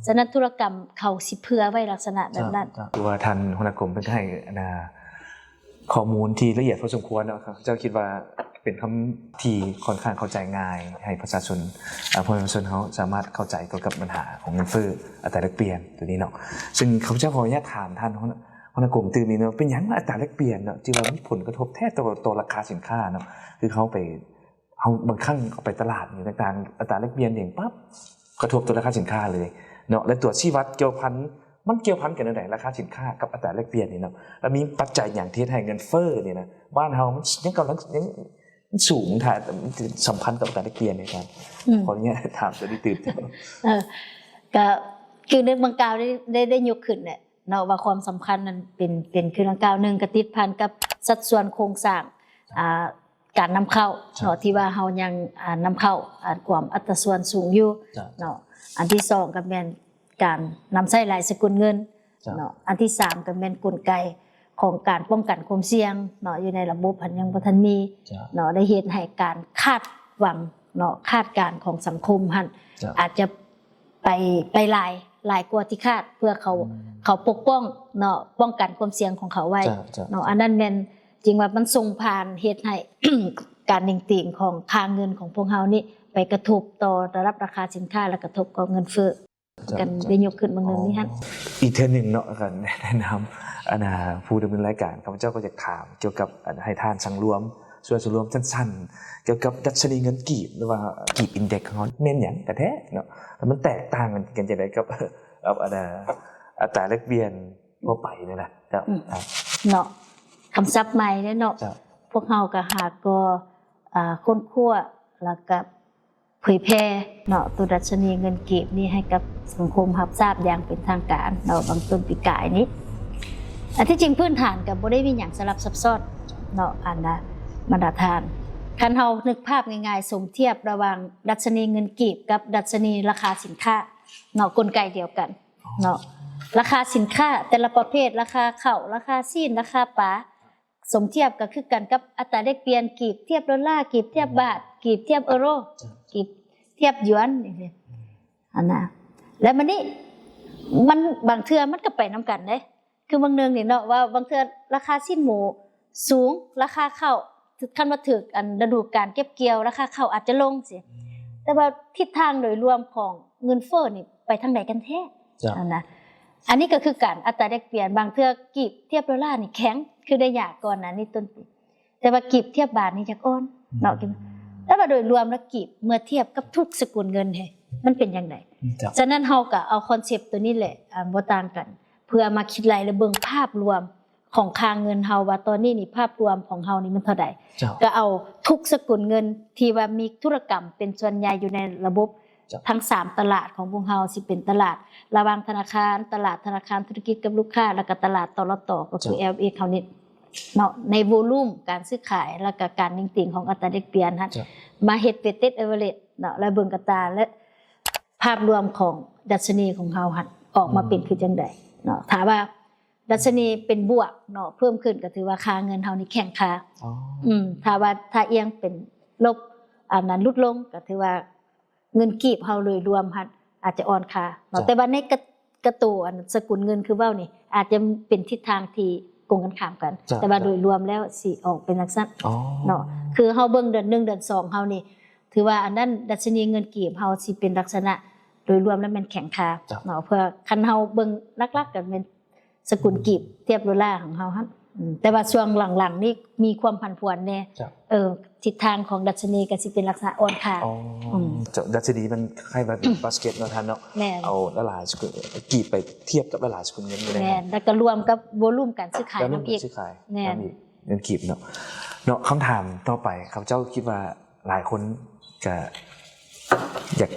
ສະນັ້ນທຸລະກຳເຂົາຊິເຜື່ອໄວ້ລັກສະນະແບບນັ້ນ. ຖືວ່າທ່ານຫົວໜ້າກົມເພິ່ນກະໃຫ້ ອັນນາ ຂໍ້ມູນທີ່ລະອຽດພໍສົມຄວນເນາະ. ເຈົ້າຄິດວ່າເປັນຄຳທີ່ຄ່ອນຂ້າງເຂົ້າໃຈງ່າຍ ໃຫ້ປະຊາຊົນ ເອີ ພໍ່ແມ່ປະຊາຊົນເຮົາສາມາດເຂົ້າໃຈກ່ຽວກັບບັນຫາຂອງເງິນເຟີ້ ອັດຕາແລກປ່ຽນໂຕນີ້ເນາະ. ຊຶ່ງຂ້າພະເຈົ້າຂໍອະນຸຍາດຖາມທ່ານ ມະນາຄົມຕື່ມອີກເນາະ ເປັນຫຍັງອັດຕາແລກປ່ຽນເນາະ ຈຶ່ງວ່າມີຜົນກະທົບແທ້ຕໍ່ ຕໍ່ລາຄາສິນຄ້າເນາະ? ຄືເຮົາໄປ ເຮົາບາງຄັ້ງເຮົາໄປຕະຫຼາດນີ້ຕ່າງໆ ອັດຕາແລກປ່ຽນເອງປັບ ກະທົບຕໍ່ລາຄາສິນຄ້າເລີຍເນາະ ແລະ ຕົວຊີ້ວັດກ່ຽວພັນ ມັນກ່ຽວພັນກັນແນວໃດ ລາຄາສິນຄ້າກັບອັດຕາແລກປ່ຽນນີ້ເນາະ? ແລ້ວມີປັດໄຈຫຍັງທີ່ເຮັດໃຫ້ເງິນເຟີ້ນີ້ນະ ບ້ານເຮົາມັນຍັງກຳລັງ ຍັງສູງ ຖ້າສຳພັນກັບອັດຕາແລກປ່ຽນນີ້ ອືມ ຂໍອະນຸຍາດຖາມຕົວນີ້ຕື່ມ. ເອີ ກະຄືໃນເບື້ອງກ່າວໄດ້ ໄດ້ ໄດ້ຍົກຂຶ້ນແຫຼະ ເນາະ ວ່າຄວາມສຳຄັນນັ້ນເປັນ ເປັນຄືດັ່ງກ່າວ ໜຶ່ງກະຕິດພັນກັບສັດສ່ວນໂຄງສ້າງ ອ່າ ການນຳເຂົ້າເນາະ ເຈົ້າ ທີ່ວ່າເຮົາຍັງ ອ່າ ນຳເຂົ້າ ອ່າ ກວມອັດຕາສ່ວນສູງຢູ່ ເຈົ້າ ເນາະ. ອັນທີສອງກະແມ່ນການນຳໃຊ້ຫຼາຍສະກຸນເງິນ ເຈົ້າ ເນາະ. ອັນທີສາມກະແມ່ນກົນໄກຂອງການປ້ອງກັນຄວາມສ່ຽງເນາະ ຢູ່ໃນລະບົບຫັ້ນຍັງບໍ່ທັນມີ ເຈົ້າ ເນາະ ໄດ້ເຮັດໃຫ້ການຄາດຫວັງເນາະ ຄາດການຂອງສັງຄົມຫັ້ນ ເຈົ້າ ອາດຈະ ໄປ ໄປຫຼາຍ ຫຼາຍກວ່າທີ່ຄາດ ເພື່ອເຂົາ ອືມ ເຂົາປົກປ້ອງເນາະ ປ້ອງກັນຄວາມສ່ຽງຂອງເຂົາໄວ້ ເຈົ້າ ເຈົ້າ ເນາະ. ອັນນັ້ນແມ່ນຈຶ່ງວ່າມັນສົ່ງຜ່ານເຮັດໃຫ້ ການເໜັງຕີງຂອງຄ່າເງິນຂອງພວກເຮົານີ້ ໄປກະທົບຕໍ່ລະດັບລາຄາສິນຄ້າ ແລະ ກະທົບຕໍ່ເງິນເຟີ້ ເຈົ້າ ກັນ ເຈົ້າ ໄດ້ຍົກຂຶ້ນເບິ່ງເລື່ອງນີ້ຫັ້ນ. ອໍ ອີກເທື່ອໜຶ່ງເນາະ ກະແນະນຳ ອັນນ່າ ຜູ້ດຳເນີນລາຍການ ຂ້າພະເຈົ້າກະຢາກຖາມກ່ຽວກັບ ອັນ ໃຫ້ທ່ານສັງລວມ ຊ່ວຍສະລວມສັ້ນໆ ກ່ຽວກັບດັດຊະນີເງິນກີບ ຫຼືວ່າກີບອິນເດັກຂອງເຮົາ ແມ່ນຫຍັງກະແທ້ເນາະ ແລ້ວມັນແຕກຕ່າງກັນຈັ່ງໃດກັບ ກັບອັນນ່າ ອັດຕາແລກປ່ຽນທົ່ວໄປນີ້ນະ ເຈົ້າ ອືມ ເນາະ ຄຳສັບໃໝ່ເດ້ເນາະ ເຈົ້າ ພວກເຮົາກະຫາກໍ ອ່າ ຄົ້ນຄວ້າ ແລ້ວກະເຜີຍແຜ່ເນາະ ໂຕດັດຊະນີເງິນກີບນີ້ໃຫ້ກັບສັງຄົມຮັບຊາບຢ່າງເປັນທາງການເນາະ ຫວ່າງຕົ້ນປີກາຍນີ້. ອັນທີ່ຈິງພື້ນຖານກະບໍ່ໄດ້ມີຫຍັງສະຫຼັບຊັບຊ້ອນເນາະ ອັນນ່າ ບັນດາທ່ານ ຄັນເຮົານຶກພາບງ່າຍໆ ສົມທຽບລະຫວ່າງດັດຊະນີເງິນກີບກັບດັດຊະນີລາຄາສິນຄ້າເນາະ ກົນໄກດຽວກັນເນາະ ລາຄາສິນຄ້າແຕ່ລະປະເພດ ລາຄາເຂົ້າ ລາຄາຊີ້ນ ລາຄາປາ ສົມທຽບກະຄືກັນກັບອັດຕາແລກປ່ຽນ ກີບທຽບໂດລາ ກີບທຽບບາດ ກີບທຽບເອີໂຣ ເຈົ້າ ກີບທຽບຢວນ ຈັ່ງຊີ້ ອັນນ່າ. ແລ້ວບາດນີ້ມັນ ບາງເທື່ອມັນກະໄປນຳກັນເດ້ ຄືບາງໜຶ່ງນີ້ເນາະ ວ່າບາງເທື່ອລາຄາຊີ້ນໝູສູງ ລາຄາເຂົ້າ ຄັນວ່າຖືກອັນລະດູການເກັບກ່ຽວ ລາຄາເຂົ້າອາດຈະລົງຊີ້ ອືມ ແຕ່ວ່າທິດທາງໂດຍລວມຂອງເງິນເຟີ້ນີ້ໄປທາງໃດກັນແທ້? ເຈົ້າ ອັນນ່າ ອັນນີ້ກະຄືກັນ ອັດຕາແລກປ່ຽນ ບາງເທື່ອກີບທຽບໂດລານີ້ແຂງ ຄືໄດ້ຍາກກ່ອນໜ້ານີ້ຕົ້ນປີ ແຕ່ວ່າກີບທຽບບາດນີ້ຈະອ່ອນເນາະ ອືມ ແຕ່ວ່າໂດຍລວມແລ້ວກີບເມື່ອທຽບກັບທຸກສະກຸນເງິນເດ ມັນເປັນຈັ່ງໃດ? ເຈົ້າ ສະນັ້ນເຮົາກະເອົາຄອນເຊັບໂຕນີ້ແຫຼະ ອ່າ ບໍ່ຕ່າງກັນ ເພື່ອມາຄິດໄລ່ ແລະ ເບິ່ງພາບລວມຂອງຄ່າເງິນເຮົາວ່າຕອນນີ້ນີ້ ພາບລວມຂອງເຮົານີ້ມັນເທົ່າໃດ ເຈົ້າ ກະເອົາທຸກສະກຸນເງິນທີ່ວ່າມີທຸລະກຳເປັນສ່ວນໃຫຍ່ຢູ່ໃນລະບົບ ເຈົ້າ ທັງສາມຕະຫຼາດຂອງພວກເຮົາ ຊິເປັນຕະຫຼາດລະຫວ່າງທະນາຄານ, ຕະຫຼາດທະນາຄານທຸລະກິດກັບລູກຄ້າ ແລ້ວກະຕະຫຼາດ ຕລຕ ກໍຄື ເຈົ້າ ແອລເອັຟເອັກ ເຮົານີ້ເນາະ ໃນໂວລູມການຊື້ຂາຍ ແລ້ວກະການເໜັງຕີງຂອງອັດຕາແລກປ່ຽນຫັ້ນ ເຈົ້າ ມາເຮັດ weighted average ເນາະ ແລ້ວເບິ່ງອັດຕາ ແລະ ພາບລວມຂອງດັດຊະນີຂອງເຮົາຫັ້ນອອກມາເປັນ ອືມ ຄືຈັ່ງໃດເນາະ. ຖ້າວ່າ ດັດຊະນີເປັນບວກເນາະ ເພີ່ມຂຶ້ນ ກະຖືວ່າຄ່າເງິນເຮົານີ້ແຂງຄ່າ ອໍ ອືມ ຖ້າວ່າ ຖ້າອຽງເປັນລົບ ອັນນັ້ນຫຼຸດລົງ ກະຖືວ່າເງິນກີບເຮົາໂດຍລວມຫັ້ນອາດຈະອ່ອນຄ່າເນາະ ເຈົ້າ ແຕ່ວ່າໃນກະ ກະໂຕອັນສະກຸນເງິນຄືເວົ້ານີ້ ອາດຈະເປັນທິດທາງທີ່ກົງກັນຂ້າມກັນ ເຈົ້າ ແຕ່ວ່າໂດຍລວມແລ້ວຊິອອກເປັນຈັ່ງຊັ້ນ ອໍ ເນາະ ຄືເຮົາເບິ່ງເດືອນໜຶ່ງເດືອນສອງເຮົານີ້ ຖືວ່າອັນນັ້ນດັດຊະນີເງິນກີບເຮົາຊິເປັນລັກສະນະໂດຍລວມແລ້ວແມ່ນແຂງຄ່າ ເຈົ້າ ເນາະ ເພື່ອຄັນເຮົາເບິ່ງຫຼັກໆກະແມ່ນ ສະກຸນ ອືມ ກີບທຽບໂດລາຂອງເຮົາຫັ້ນ ອືມ ແຕ່ວ່າຊ່ວງຫຼັງໆນີ້ມີຄວາມຜັນຜວນແດ່ ເຈົ້າ ເອີ ທິດທາງຂອງດັດຊະນີກະຊິເປັນລັກສະນະອ່ອນຄ່າ ອໍ ອືມ ເຈົ້າ ດັດຊະນີມັນຄ້າຍວ່າເປັນບາສເກັດເນາະທ່ານເນາະ ແມ່ນ ເອົາຫຼາຍໆສະກຸນ ກີບໄປທຽບກັບຫຼາຍໆສະກຸນເງິນຢູ່ໃນນັ້ນ ແມ່ນ ແລ້ວກະລວມກັບໂວລູມການຊື້ຂາຍນຳອີກ ຊື້ຂາຍ ແມ່ນ ນຳອີກ ເງິນກີບເນາະ ເນາະ ຄຳຖາມຕໍ່ໄປ ຂ້າພະເຈົ້າຄິດວ່າ ຫຼາຍຄົນກະຢາກ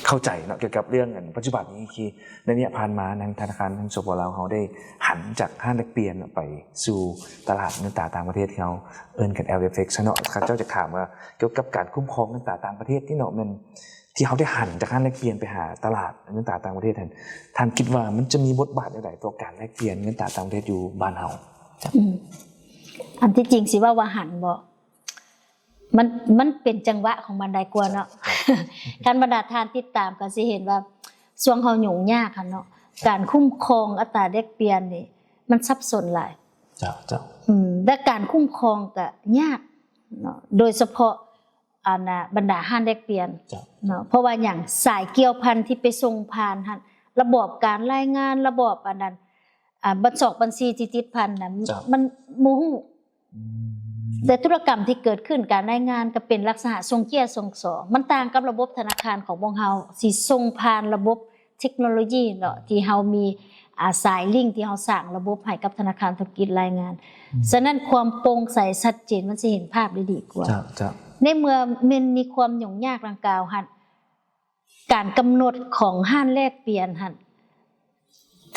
ເຂົ້າໃຈເນາະ ກ່ຽວກັບເລື່ອງອັນປັດຈຸບັນນີ້ ທີ່ໃນໄລຍະຜ່ານມາ ທາງທະນາຄານ ທາງ ສປປ ລາວ ເຮົາໄດ້ຫັນຈາກຮ້ານແລກປ່ຽນເນາະ ໄປສູ່ຕະຫຼາດເງິນຕາຕ່າງປະເທດ ທີ່ເຮົາເອີ້ນກັນ ແອລເອັຟເອັກ ເນາະ ຂ້າພະເຈົ້າຈະຖາມວ່າ ກ່ຽວກັບການຄຸ້ມຄອງເງິນຕາຕ່າງປະເທດນີ້ເນາະ ແມ່ນທີ່ເຮົາໄດ້ຫັນຈາກຮ້ານແລກປ່ຽນໄປຫາຕະຫຼາດເງິນຕາຕ່າງປະເທດຫັ້ນ ທ່ານຄິດວ່າມັນຈະມີບົດບາດແນວໃດຕໍ່ການແລກປ່ຽນເງິນຕາຕ່າງປະເທດຢູ່ບ້ານເຮົາ? ອືມ ອັນທີ່ຈິງຊິເວົ້າວ່າຫັນບໍ່ ມັນ ມັນເປັນຈັງຫວະຂອງມັນໄດ້ກວ່າເນາະ ເຈົ້າ ເຈົ້າ ຄັນບັນດາທ່ານຕິດຕາມກໍຊິເຫັນວ່າຊ່ວງເຮົາຫຍຸ້ງຍາກຫັ້ນເນາະ ການຄຸ້ມຄອງອັດຕາແລກປ່ຽນນີ້ມັນສັບສົນຫຼາຍ ເຈົ້າ ເຈົ້າ ອືມ ແລະ ການຄຸ້ມຄອງກໍຍາກເນາະ ໂດຍສະເພາະ ອັນນ່າ ບັນດາຮ້ານແລກປ່ຽນ ເຈົ້າ ເນາະ ເພາະວ່າຫຍັງ ສາຍກ່ຽວພັນທີ່ໄປສົ່ງຜ່ານຫັ້ນ ລະບອບການລາຍງານ ລະບອບອັນນັ້ນ ອ່າ ບັນຊອກບັນຊີທີ່ຕິດພັນນະ ເຈົ້າ ມັນບໍ່ຮູ້ ອືມ ແຕ່ທຸລະກຳທີ່ເກີດຂຶ້ນ ການລາຍງານກໍເປັນລັກສະນະສົ່ງເຈ້ຍສົ່ງຊອງ ມັນຕ່າງກັບລະບົບທະນາຄານຂອງພວກເຮົາ ຊິສົ່ງຜ່ານລະບົບເທັກໂນໂລຢີເນາະ ທີ່ເຮົາມີ ອ່າ ສາຍລິງທີ່ເຮົາສ້າງລະບົບໃຫ້ກັບທະນາຄານທຸລະກິດລາຍງານ. ອືມ ສະນັ້ນຄວາມໂປ່ງໃສຊັດເຈນມັນຊິເຫັນພາບໄດ້ດີກວ່າ. ເຈົ້າ ເຈົ້າ ໃນເມື່ອແມ່ນມີຄວາມຫຍຸ້ງຍາກດັ່ງກ່າວຫັ້ນ ການກຳນົດຂອງຮ້ານແລກປ່ຽນຫັ້ນ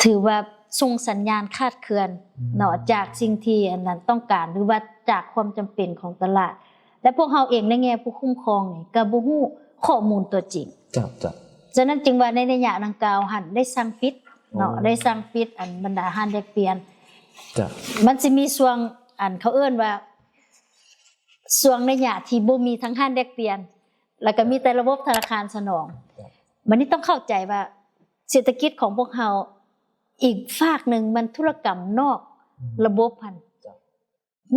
ຖືວ່າສົ່ງສັນຍານຄາດເຄື່ອນເນາະ ອືມ ຈາກສິ່ງທີ່ອັນນັ້ນຕ້ອງການ ຫຼືວ່າຈາກຄວາມຈຳເປັນຂອງຕະຫຼາດ ແລະ ພວກເຮົາເອງໃນແງ່ຜູ້ຄຸ້ມຄອງນີ້ກໍບໍ່ຮູ້ຂໍ້ມູນຕົວຈິງ. ເຈົ້າ ເຈົ້າ ສະນັ້ນຈຶ່ງວ່າໃນໄລຍະດັ່ງກ່າວຫັ້ນໄດ້ສັ່ງປິດເນາະ ໂອ້ ໄດ້ສັ່ງປິດອັນບັນດາຮ້ານແລກປ່ຽນ. ເຈົ້າ ມັນຊິມີຊ່ວງ ອັນເຂົາເອີ້ນວ່າ ຊ່ວງໄລຍະທີ່ບໍ່ມີທາງຮ້ານແລກປ່ຽນ ແລ້ວກໍມີແຕ່ລະບົບທະນາຄານສະໜອງ. ບັດນີ້ຕ້ອງເຂົ້າໃຈວ່າເສດຖະກິດຂອງພວກເຮົາ ອີກຟາກໜຶ່ງມັນທຸລະກຳນອກ ອືມ ລະບົບຫັ້ນ. ເຈົ້າ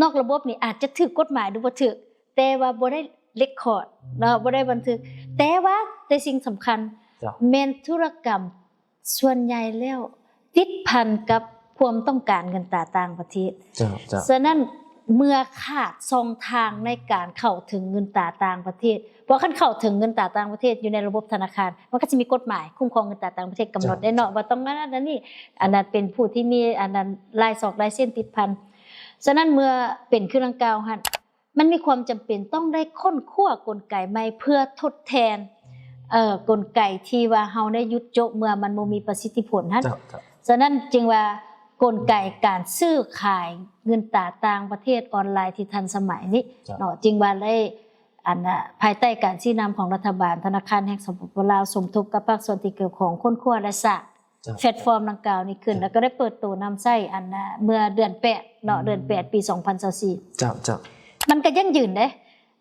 ນອກລະບົບນີ້ອາດຈະຖືກກົດໝາຍຫຼືບໍ່ຖືກ ແຕ່ວ່າບໍ່ໄດ້ເຣັກຄອດເນາະ ອືມ ບໍ່ໄດ້ບັນທຶກ ແຕ່ວ່າ ແຕ່ສິ່ງສຳຄັນ ເຈົ້າ ແມ່ນທຸລະກຳ ສ່ວນໃຫຍ່ແລ້ວຕິດພັນກັບຄວາມຕ້ອງການເງິນຕາຕ່າງປະເທດ. ເຈົ້າ ເຈົ້າ ສະນັ້ນເມື່ອຂາດຊ່ອງທາງໃນການເຂົ້າເຖິງເງິນຕາຕ່າງປະເທດ ເພາະຄັນເຂົ້າເຖິງເງິນຕາຕ່າງປະເທດຢູ່ໃນລະບົບທະນາຄານ ມັນກໍຊິມີກົດໝາຍຄຸ້ມຄອງເງິນຕາຕ່າງປະເທດກຳນົດໄດ້ເນາະ ເຈົ້າ ວ່າຕ້ອງອັນນັ້ນອັນນີ້ ເຈົ້າ ອັນນັ້ນເປັນຜູ້ທີ່ມີອັນນັ້ນລາຍຊອກລາຍເຊັນຕິດພັນ. ສະນັ້ນເມື່ອເປັນຄືດັ່ງກ່າວຫັ້ນ ມັນມີຄວາມຈຳເປັນຕ້ອງໄດ້ຄົ້ນຄວ້າກົນໄກໃໝ່ເພື່ອທົດແທນ ເອີ່ ກົນໄກທີ່ວ່າເຮົາໄດ້ຢຸດໂຈະເມື່ອມັນບໍ່ມີປະສິດທິຜົນຫັ້ນ. ເຈົ້າ ເຈົ້າ ສະນັ້ນຈຶ່ງວ່າກົນໄກການຊື້ຂາຍເງິນຕາຕ່າງປະເທດອອນລາຍທີ່ທັນສະໄໝນີ້ ເຈົ້າ ເນາະ ຈຶ່ງວ່າໄດ້ ອັນ ອາ ພາຍໃຕ້ການຊີ້ນຳຂອງລັດຖະບານ ທະນາຄານແຫ່ງ ສປປ ລາວ ສົມທົບກັບພາກສ່ວນທີ່ກ່ຽວຂ້ອງ ຄົ້ນຄວ້າ ແລະ ສ້າງ ເຈົ້າ ແພລດຟອມດັ່ງກ່າວນີ້ຂຶ້ນ ເຈົ້າ ແລ້ວກໍໄດ້ເປີດໂຕນຳໃຊ້ ອັນ ອາ ເມື່ອເດືອນແປດເນາະ ອືມ ເດືອນແປດ ປີສອງພັນຊາວສີ່. ເຈົ້າ ເຈົ້າ ມັນກໍຢັ້ງຢືນເດ້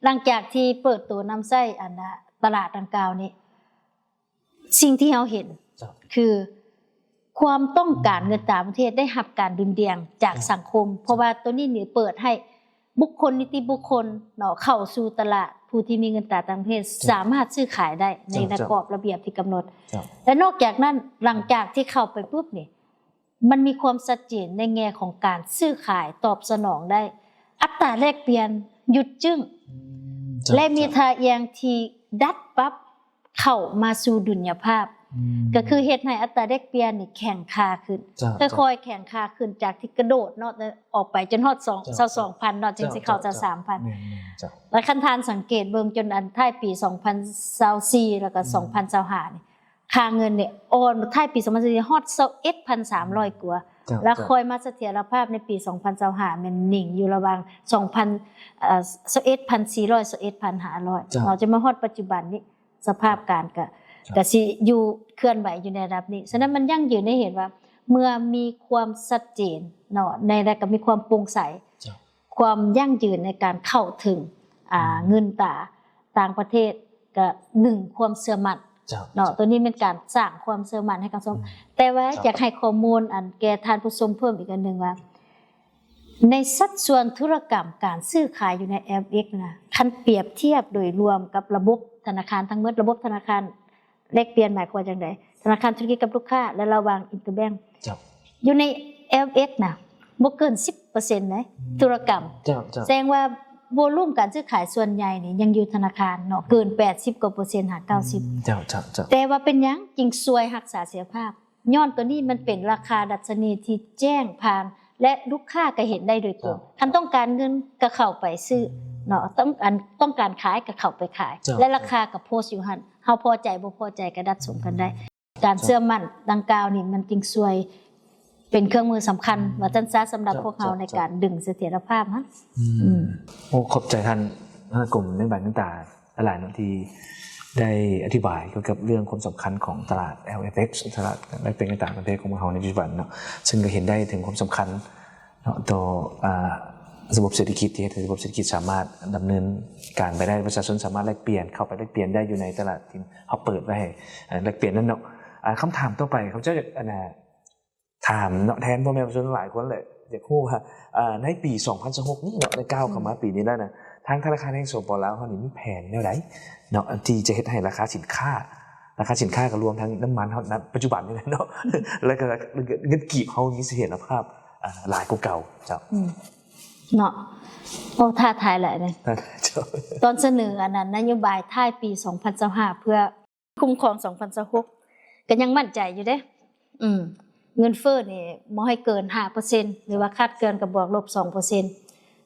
ຫຼັງຈາກທີ່ເປີດໂຕນຳໃຊ້ ອັນ ອາ ຕະຫຼາດດັ່ງກ່າວນີ້ ສິ່ງທີ່ເຮົາເຫັນ ເຈົ້າ ຄືຄວາມຕ້ອງການເງິນຕາຕ່າງປະເທດໄດ້ຮັບການດຸ່ນດ່ຽງຈາກ ເຈົ້າ ສັງຄົມ ເຈົ້າ ເພາະວ່າໂຕນີ້ນີ້ເປີດໃຫ້ ບຸກຄົນນິຕິບຸກຄົນເນາະ ເຂົ້າສູ່ຕະຫຼາດ ຜູ້ທີ່ມີເງິນຕາຕ່າງປະເທດ ເຈົ້າ ສາມາດຊື້ຂາຍໄດ້ໃນ ເຈົ້າ ລະກອບລະບຽບທີ່ກຳນົດ ເຈົ້າ ແລະ ນອກຈາກນັ້ນ ຫຼັງຈາກທີ່ເຂົ້າໄປປຸບນີ້ ມັນມີຄວາມຊັດເຈນໃນແງ່ຂອງການຊື້ຂາຍຕອບສະໜອງໄດ້ ອັດຕາແລກປ່ຽນຢຸດຈຶ້ງ ອືມ ເຈົ້າ ແລະ ມີ ເຈົ້າ ທ່າອ່ຽງທີ່ດັດປັບ ເຂົ້າມາສູ່ດຸນຍະພາບ ອືມ ກໍຄືເຮັດໃຫ້ອັດຕາແລກປ່ຽນນີ້ແຂງຄ່າຂຶ້ນ ເຈົ້າ ຄ່ອຍໆແຂງຄ່າຂຶ້ນ ຈາກທີ່ກະໂດດເນາະ ອອກໄປຈົນຮອດສອງ ເຈົ້າ ຊາວສອງພັນເນາະ ຈຶ່ງຊິເຂົ້າ ເຈົ້າ ຊາວສາມພັນ ແມ່ນໆ ເຈົ້າ ແລະ ຄັນທ່ານສັງເກດເບິ່ງຈົນອັນທ້າຍປີສອງພັນຊາວສີ່ ແລ້ວກໍ ອືມ ສອງພັນຊາວຫ້ານີ້ ຄ່າເງິນນີ້ອ່ອນ ທ້າຍປີສອງພັນຊາວສີ່ຮອດຊາວເອັດພັນສາມຮ້ອຍກວ່າ ເຈົ້າ ແລ້ວ ເຈົ້າ ຄ່ອຍມາສະຖຽນລະພາບໃນປີສອງພັນຊາວຫ້າ ແມ່ນນິ່ງຢູ່ລະຫວ່າງສອງພັນ ເອີ ຊາວເອັດພັນສີ່ຮ້ອຍ ຊາວເອັດພັນຫ້າຮ້ອຍ ເຈົ້າ ເນາະ ຈົນມາຮອດປັດຈຸບັນນີ້ ສະພາບການກະ ເຈົ້າ ກະຊິຢູ່ເຄື່ອນໄຫວຢູ່ໃນລະດັບນີ້. ສະນັ້ນມັນຢັ້ງຢືນໃຫ້ເຫັນວ່າ ເມື່ອມີຄວາມຊັດເຈນເນາະ ໃນ ແລະ ກະມີຄວາມໂປ່ງໃສ ເຈົ້າ ຄວາມຢັ້ງຢືນໃນການເຂົ້າເຖິງ ອ່າ ອືມ ເງິນຕາຕ່າງປະເທດ ກະໜຶ່ງຄວາມເຊື່ອໝັ້ນ ເຈົ້າ ເນາະ ເຈົ້າ ໂຕນີ້ແມ່ນການສ້າງຄວາມເຊື່ອໝັ້ນໃຫ້ກັບສັງຄົມ ອືມ ແຕ່ວ່າ ເຈົ້າ ຢາກໃຫ້ຂໍ້ມູນອັນແກ່ທ່ານຜູ້ຊົມເພີ່ມອີກອັນໜຶ່ງວ່າ ໃນສັດສ່ວນທຸລະກຳການຊື້ຂາຍຢູ່ໃນ ແອຟເອັກ ນະ ຄັນປຽບທຽບໂດຍລວມກັບລະບົບທະນາຄານທັງໝົດ ລະບົບທະນາຄານແລກປ່ຽນໝາຍຄວາມວ່າຈັ່ງໃດ? ທະນາຄານທຸລະກິດກັບລູກຄ້າ ແລະ ລະຫວ່າງ interbank ເຈົ້າ ຢູ່ໃນ ແອຟເອັກ ນະ ບໍ່ເກີນສິບເປີເຊັນເດ້ ອືມ ທຸລະກຳ ເຈົ້າ ເຈົ້າ ແສດງວ່າໂວລຸມການຊື້ຂາຍສ່ວນໃຫຍ່ນີ້ຍັງຢູ່ທະນາຄານເນາະ ເກີນແປດສິບກວ່າເປີເຊັນຫາເກົ້າສິບ ອືມ ເຈົ້າ ເຈົ້າ ເຈົ້າ ແຕ່ວ່າເປັນຫຍັງຈຶ່ງຊ່ວຍຮັກສາເສດຖຍະພາບ? ຍ້ອນໂຕນີ້ມັນເປັນລາຄາດັດຊະນີທີ່ແຈ້ງຜ່ານ ແລະ ລູກຄ້າກໍເຫັນໄດ້ໂດຍກົງ ເຈົ້າ ຄັນຕ້ອງການເງິນກໍເຂົ້າໄປຊື້ ອືມ ເນາະ ຕ້ອງ ອັນ ຕ້ອງການຂາຍກໍເຂົ້າໄປຂາຍ ເຈົ້າ ແລະ ລາຄາກໍໂພສຢູ່ຫັ້ນ ເຮົາພໍໃຈບໍ່ພໍໃຈກໍດັດສົມກັນໄດ້ ການເຊື່ອໝັ້ນດັ່ງກ່າວນີ້ ມັນຈຶ່ງຊ່ວຍເປັນເຄື່ອງມືສຳຄັນ ອືມ ວ່າຊັ້ນຊະ ສຳລັບ ເຈົ້າ ພວກເຮົາ ເຈົ້າ ໃນການ ເຈົ້າ ດຶງສະຖຽນລະພາບຫັ້ນ ອືມ ອືມ ໂອ້ ຂອບໃຈທ່ານ ທ່ານກົມນະໂຍບາຍເງິນຕາ ຫຼາຍໆເນາະ ທີ່ໄດ້ອະທິບາຍກ່ຽວກັບເລື່ອງຄວາມສຳຄັນຂອງຕະຫຼາດ ແອລເອັຟເອັກ ຕະຫຼາດແລກປ່ຽນເງິນຕາຕ່າງປະເທດຂອງພວກເຮົາໃນປັດຈຸບັນເນາະ ເຊິ່ງກໍເຫັນໄດ້ເຖິງຄວາມສຳຄັນເນາະ ຕໍ່ ອ່າ ລະບົບເສດຖະກິດ ທີ່ເຮັດໃຫ້ລະບົບເສດຖະກິດສາມາດດຳເນີນການໄປໄດ້ ປະຊາຊົນສາມາດແລກປ່ຽນ ເຂົ້າໄປແລກປ່ຽນໄດ້ຢູ່ໃນຕະຫຼາດທີ່ເຮົາເປີດໄວ້ໃຫ້ ເອີ ແລກປ່ຽນນັ້ນເນາະ. ອ່າ ຄຳຖາມຕໍ່ໄປ ຂ້າພະເຈົ້າຢາກ ອັນນ່າ ຖາມເນາະ ແທນພໍ່ແມ່ປະຊາຊົນຫຼາຍຄົນແຫຼະ ຢາກຮູ້ວ່າ ເອີ ໃນປີສອງພັນຊາວຫົກນີ້ເນາະ ໃນກ້າວເຂົ້າມາ ອືມ ປີນີ້ແລ້ວນະ ທາງທະນາຄານແຫ່ງ ສປປ ລາວ ເຮົານີ້ມີແຜນແນວໃດເນາະ ທີ່ຈະເຮັດໃຫ້ລາຄາສິນຄ້າ ລາຄາສິນຄ້າກໍລວມທັງນ້ຳມັນເຮົາ ນະ ປັດຈຸບັນນີ້ແຫຼະເນາະ ແລ້ວກໍເງິນກີບເຮົາມີສະຖຽນລະພາບ ອ່າ ຫຼາຍກວ່າເກົ່າ ເຈົ້າ. ອືມ ເນາະ ໂອ້ ທ້າທາຍຫຼາຍເດ້ ເຈົ້າ. ຕອນສະເໜີອັນນັ້ນ ນະໂຍບາຍທ້າຍປີສອງພັນຊາວຫ້າ ເພື່ອຄຸ້ມຄອງສອງພັນຊາວຫົກ ກໍຍັງໝັ້ນໃຈຢູ່ເດ້. ອືມ ເງິນເຟີ້ນີ້ບໍ່ໃຫ້ເກີນຫ້າເປີເຊັນ ຫຼືວ່າຄາດເກີນກໍບວກລົບສອງເປີເຊັນ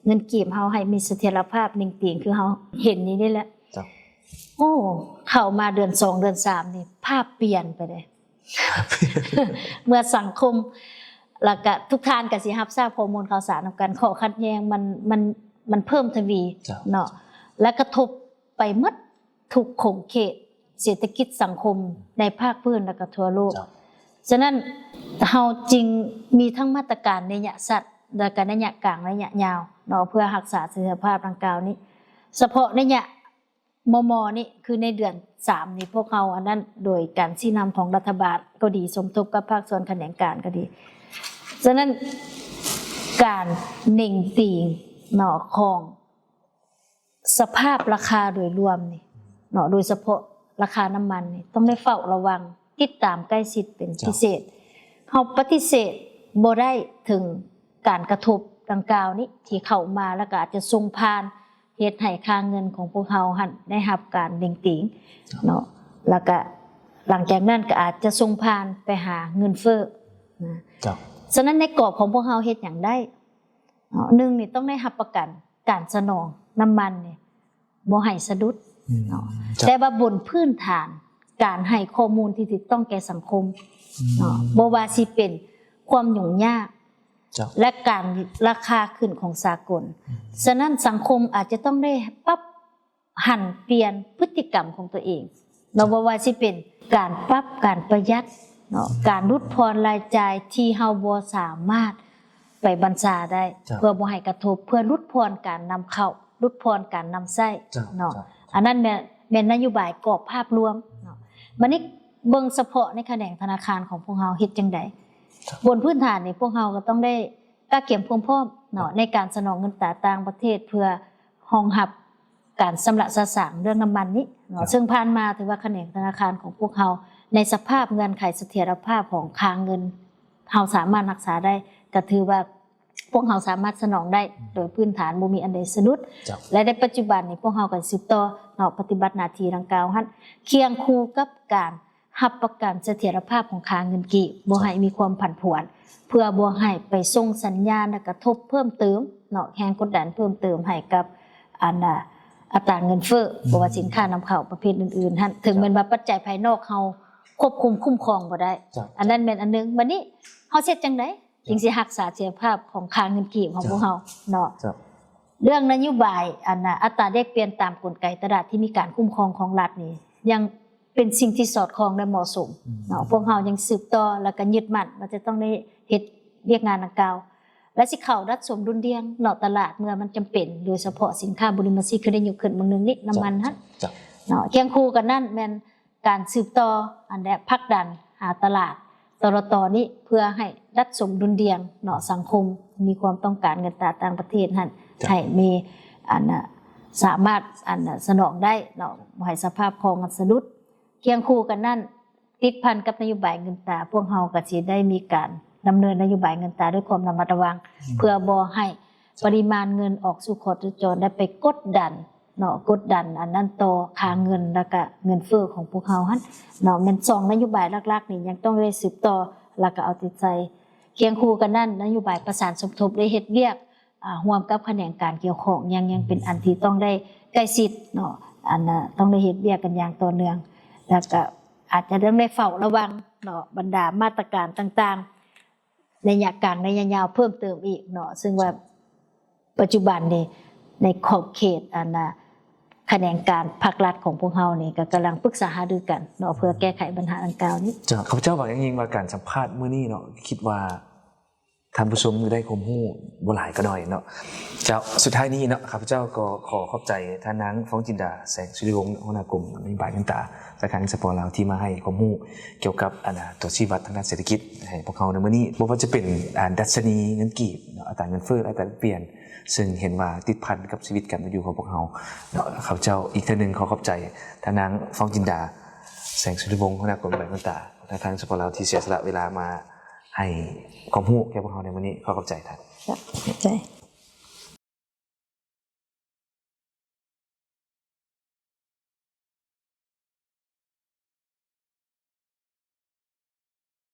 ເງິນກີບເຮົາໃຫ້ມີສະຖຽນລະພາບເໜັງຕີງ ຄືເຮົາເຫັນນີ້ນີ້ແຫຼະ. ເຈົ້າ. ໂອ້ ເຂົ້າມາເດືອນສອງ ເດືອນສາມນີ້ ພາບປ່ຽນໄປເດ້ ເມື່ອສັງຄົມ ແລ້ວກະທຸກທ່ານກະຊິຮັບຊາບຂໍ້ມູນຂ່າວສານນຳກັນ ຂໍ້ຂັດແຍ່ງມັນ ມັນ ມັນເພີ່ມທະວີ ເຈົ້າ ເນາະ ແລະກະທົບໄປໝົດທຸກຂົງເຂດເສດຖະກິດສັງຄົມໃນພາກພື້ນ ແລະກະທົ່ວໂລກ. ເຈົ້າ. ສະນັ້ນເຮົາຈຶ່ງມີທັງມາດຕະການໄລຍະສັ້ນ ແລະກະໄລຍະກາງ ໄລຍະຍາວເນາະ ເພື່ອຮັກສາສະຖຽນລະພາບດັ່ງກ່າວນີ້. ສະເພາະໄລຍະມໍ່ໆນີ້ ຄືໃນເດືອນສາມນີ້ ພວກເຮົາອັນນັ້ນ ໂດຍການຊີ້ນຳຂອງລັດຖະບານກໍດີ ສົມທົບກັບພາກສ່ວນຂະແໜງການກໍດີ. ສະນັ້ນ ການເໜັງຕີງເນາະ ຂອງສະພາບລາຄາໂດຍລວມນີ້ເນາະ ໂດຍສະເພາະລາຄານ້ຳມັນນີ້ ຕ້ອງໄດ້ເຝົ້າລະວັງ ຕິດຕາມໃກ້ຊິດເປັນ ເຈົ້າ ພິເສດ. ເຮົາປະຕິເສດບໍ່ໄດ້ເຖິງການກະທົບດັ່ງກ່າວນີ້ ທີ່ເຂົ້າມາ ແລ້ວກໍອາດຈະສົ່ງຜ່ານ ເຮັດໃຫ້ຄ່າເງິນຂອງພວກເຮົາຫັ້ນໄດ້ຮັບການເໜັງຕີງເນາະ ແລ້ວກະຫຼັງຈາກນັ້ນກໍອາດຈະສົ່ງຜ່ານໄປຫາເງິນເຟີ້ນະ. ເຈົ້າ. ສະນັ້ນໃນກອບຂອງພວກເຮົາເຮັດຫຍັງໄດ້ເນາະ ໜຶ່ງນີ້ຕ້ອງໄດ້ຮັບປະກັນການສະໜອງນ້ຳມັນນີ້ບໍ່ໃຫ້ສະດຸດ ອືມ ເນາະ ເຈົ້າ. ແຕ່ວ່າບົນພື້ນຖານການໃຫ້ຂໍ້ມູນທີ່ຖືກຕ້ອງແກ່ສັງຄົມ ອືມ ເນາະ ບໍ່ວ່າຊິເປັນຄວາມຫຍຸ້ງຍາກ ເຈົ້າ ແລະ ການລາຄາຂຶ້ນຂອງສາກົນ. ອືມ ສະນັ້ນສັງຄົມອາດຈະຕ້ອງໄດ້ປັບຫັນປ່ຽນພຶດຕິກຳຂອງຕົວເອງເນາະ ເຈົ້າ ບໍ່ວ່າຊິເປັນການປັບການປະຢັດເນາະ ອືມ ການຫຼຸດຜ່ອນລາຍຈ່າຍທີ່ເຮົາບໍ່ສາມາດໄປບັນຊາໄດ້ ເຈົ້າ ເພື່ອບໍ່ໃຫ້ກະທົບ ເພື່ອຫຼຸດຜ່ອນການນຳເຂົ້າ ຫຼຸດຜ່ອນການນຳໃຊ້ ເຈົ້າ ເນາະ ເຈົ້າ. ອັນນັ້ນແມ່ນ ແມ່ນນະໂຍບາຍກອບພາບລວມເນາະ. ບັດນີ້ເບິ່ງສະເພາະໃນຂະແໜງທະນາຄານຂອງພວກເຮົາເຮັດຈັ່ງໃດ? ເຈົ້າ. ບົນພື້ນຖານນີ້ ພວກເຮົາກໍຕ້ອງໄດ້ກະກຽມຄວາມພ້ອມເນາະ ໃນການສະໜອງເງິນຕາຕ່າງປະເທດ ເພື່ອຮອງຮັບການຊຳລະສະສາງເລື່ອງນ້ຳມັນນີ້ເນາະ ເຈົ້າ. ເຊິ່ງຜ່ານມາຖືວ່າຂະແໜງທະນາຄານຂອງພວກເຮົາ ໃນສະພາບເງື່ອນໄຂສະຖຽນລະພາບຂອງຄ່າເງິນ ເຮົາສາມາດຮັກສາໄດ້ ກໍຖືວ່າ ພວກເຮົາສາມາດສະໜອງໄດ້ ອືມ ໂດຍພື້ນຖານບໍ່ມີອັນໃດສະດຸດ ເຈົ້າ. ແລະ ໃນປັດຈຸບັນນີ້ພວກເຮົາກໍສືບຕໍ່ເນາະ ປະຕິບັດໜ້າທີ່ດັ່ງກ່າວຫັ້ນ ຄຽງຄູ່ກັບການຮັບປະກັນສະຖຽນລະພາບຂອງຄ່າເງິນກີບ ບໍ່ ເຈົ້າ ໃຫ້ມີຄວາມຜັນຜວນ ເພື່ອບໍ່ໃຫ້ໄປສົ່ງສັນຍານ ແລະ ກະທົບເພີ່ມເຕີມເນາະ ແຮງກົດດັນເພີ່ມເຕີມໃຫ້ກັບອັນ ອາ ອັດຕາເງິນເຟີ້ ອືມ ບໍ່ວ່າສິນຄ້ານຳເຂົ້າປະເພດອື່ນໆຫັ້ນ ເຖິງ ເຈົ້າ ແມ່ນວ່າປັດໄຈພາຍນອກເຮົາຄວບຄຸມຄຸ້ມຄອງບໍ່ໄດ້ ເຈົ້າ. ອັນນັ້ນແມ່ນອັນໜຶ່ງ. ບັດນີ້ເຮົາເຮັດຈັ່ງໃດ? ຈຶ່ງຊິຮັກສາສະຖຽນລະພາບຂອງຄ່າເງິນກີບຂອງ ເຈົ້າ ພວກເຮົາເນາະ ເຈົ້າ. ເລື່ອງນະໂຍບາຍ ອັນນ່າ ອັດຕາແລກປ່ຽນຕາມກົນໄກຕະຫຼາດທີ່ມີການຄຸ້ມຄອງຂອງລັດນີ້ ຍັງເປັນສິ່ງທີ່ສອດຄ່ອງ ແລະ ເໝາະສົມ ອືມ ເນາະ. ພວກເຮົາຍັງສືບຕໍ່ ແລະ ກໍຍຶດໝັ້ນວ່າຈະຕ້ອງໄດ້ເຮັດວຽກງານດັ່ງກ່າວ ແລະ ຊິເຂົ້າດັດສົມດຸນດ່ຽງເນາະຕະຫຼາດເມື່ອມັນຈຳເປັນ ໂດຍສະເພາະສິນຄ້າບຸລິມະສິດ ຄືໄດ້ຍົກຂຶ້ນມື້ໜຶ່ງນີ້ ນ້ຳມັນຫັ້ນ ເຈົ້າ ເຈົ້າ ເນາະ. ຄຽງຄູ່ກັນນັ້ນແມ່ນ ການສືບຕໍ່ອັນໃດ ຜັກດັນຫາຕະຫຼາດ ຕລຕ ນີ້ ເພື່ອໃຫ້ດັດສົມດຸນດ່ຽງເນາະ ສັງຄົມມີຄວາມຕ້ອງການເງິນຕາຕ່າງປະເທດຫັ້ນ ເຈົ້າ ໃຫ້ມີອັນນະ ສາມາດອັນນະ ສະໜອງໄດ້ເນາະ ບໍ່ໃຫ້ສະພາບຄອງມັນສະດຸດ. ຄຽງຄູ່ກັນນັ້ນ ຕິດພັນກັບນະໂຍບາຍເງິນຕາ ພວກເຮົາກໍຊິໄດ້ມີການດຳເນີນນະໂຍບາຍເງິນຕາດ້ວຍຄວາມລະມັດລະວັງ ອືມ ເພື່ອບໍ່ໃຫ້ ເຈົ້າ ປະລິມານເງິນອອກສູ່ຂໍຕົວຈອນ ແລະ ໄປກົດດັນ ເນາະ ກົດດັນອັນນັ້ນຕໍ່ຄ່າເງິນ ແລ້ວກະເງິນເຟີ້ຂອງພວກເຮົາຫັ້ນເນາະ. ແມ່ນສອງນະໂຍບາຍຫຼັກໆນີ້ ຍັງຕ້ອງໄດ້ສືບຕໍ່ ແລ້ວກະເອົາໃຈໃສ່. ຄຽງຄູ່ກັນນັ້ນ ນະໂຍບາຍປະສານສົມທົບ ໄດ້ເຮັດວຽກ ອາ ຮ່ວມກັບຂະແໜງການກ່ຽວຂ້ອງ ຍັງ ຍັງເປັນອັນທີ່ຕ້ອງໄດ້ໃກ້ຊິດເນາະ ອັນນະ ຕ້ອງໄດ້ເຮັດວຽກກັນຢ່າງຕໍ່ເນື່ອງ ແລ້ວກະອາດຈະຕ້ອງໄດ້ເຝົ້າລະວັງເນາະ ບັນດາມາດຕະການຕ່າງໆ ໄລຍະກາງ ໄລຍະຍາວເພີ່ມເຕີມອີກເນາະ ເຊິ່ງວ່າ ເຈົ້າ ປັດຈຸບັນນີ້ ໃນຂອບເຂດອັນນະ ຂະແໜງການພາກລັດຂອງພວກເຮົານີ້ ກໍກຳລັງປຶກສາຫາລືກັນເນາະ ເພື່ອແກ້ໄຂບັນຫາດັ່ງກ່າວນີ້. ເຈົ້າ ຂ້າພະເຈົ້າຫວັງຢ່າງຍິ່ງວ່າການສຳພາດມື້ນີ້ເນາະ ຄິດວ່າທ່ານຜູ້ຊົມຈະໄດ້ຄວາມຮູ້ບໍ່ຫຼາຍກໍໜ້ອຍເນາະ. ເຈົ້າ ສຸດທ້າຍນີ້ເນາະ ຂ້າພະເຈົ້າກໍຂໍຂອບໃຈທ່ານນາງ ຟອງຈິນດາ ແສງສຸລິວົງ ຫົວໜ້າກົມນະໂຍບາຍເງິນຕາ ສາຂາເງິນສປປ ລາວ ທີ່ມາໃຫ້ຄວາມຮູ້ກ່ຽວກັບອັນນະ ຕົວຊີ້ວັດທາງດ້ານເສດຖະກິດໃຫ້ພວກເຮົາໃນມື້ນີ້ ບໍ່ວ່າຈະເປັນ ອາ ດັດຊະນີເງິນກີບເນາະ ອັດຕາເງິນເຟີ້ ອັດຕາແລກປ່ຽນ ເຊິ່ງເຫັນວ່າຕິດພັນກັບຊີວິດການເປັນຢູ່ຂອງພວກເຮົາເນາະ. ຂ້າພະເຈົ້າອີກເທື່ອໜຶ່ງຂໍຂອບໃຈທ່ານນາງ ຟອງຈິນດາ ແສງ ສຸລິວົງ ຫົວໜ້າກົມແບງນຳຕາ ທາງການສປປລາວ ທີ່ເສຍສະຫຼະເວລາມາໃຫ້ຄວາມຮູ້ແກ່ພວກເຮົາໃນມື້ນີ້. ຂໍຂອບໃຈທ່ານ. ຂອບໃຈ.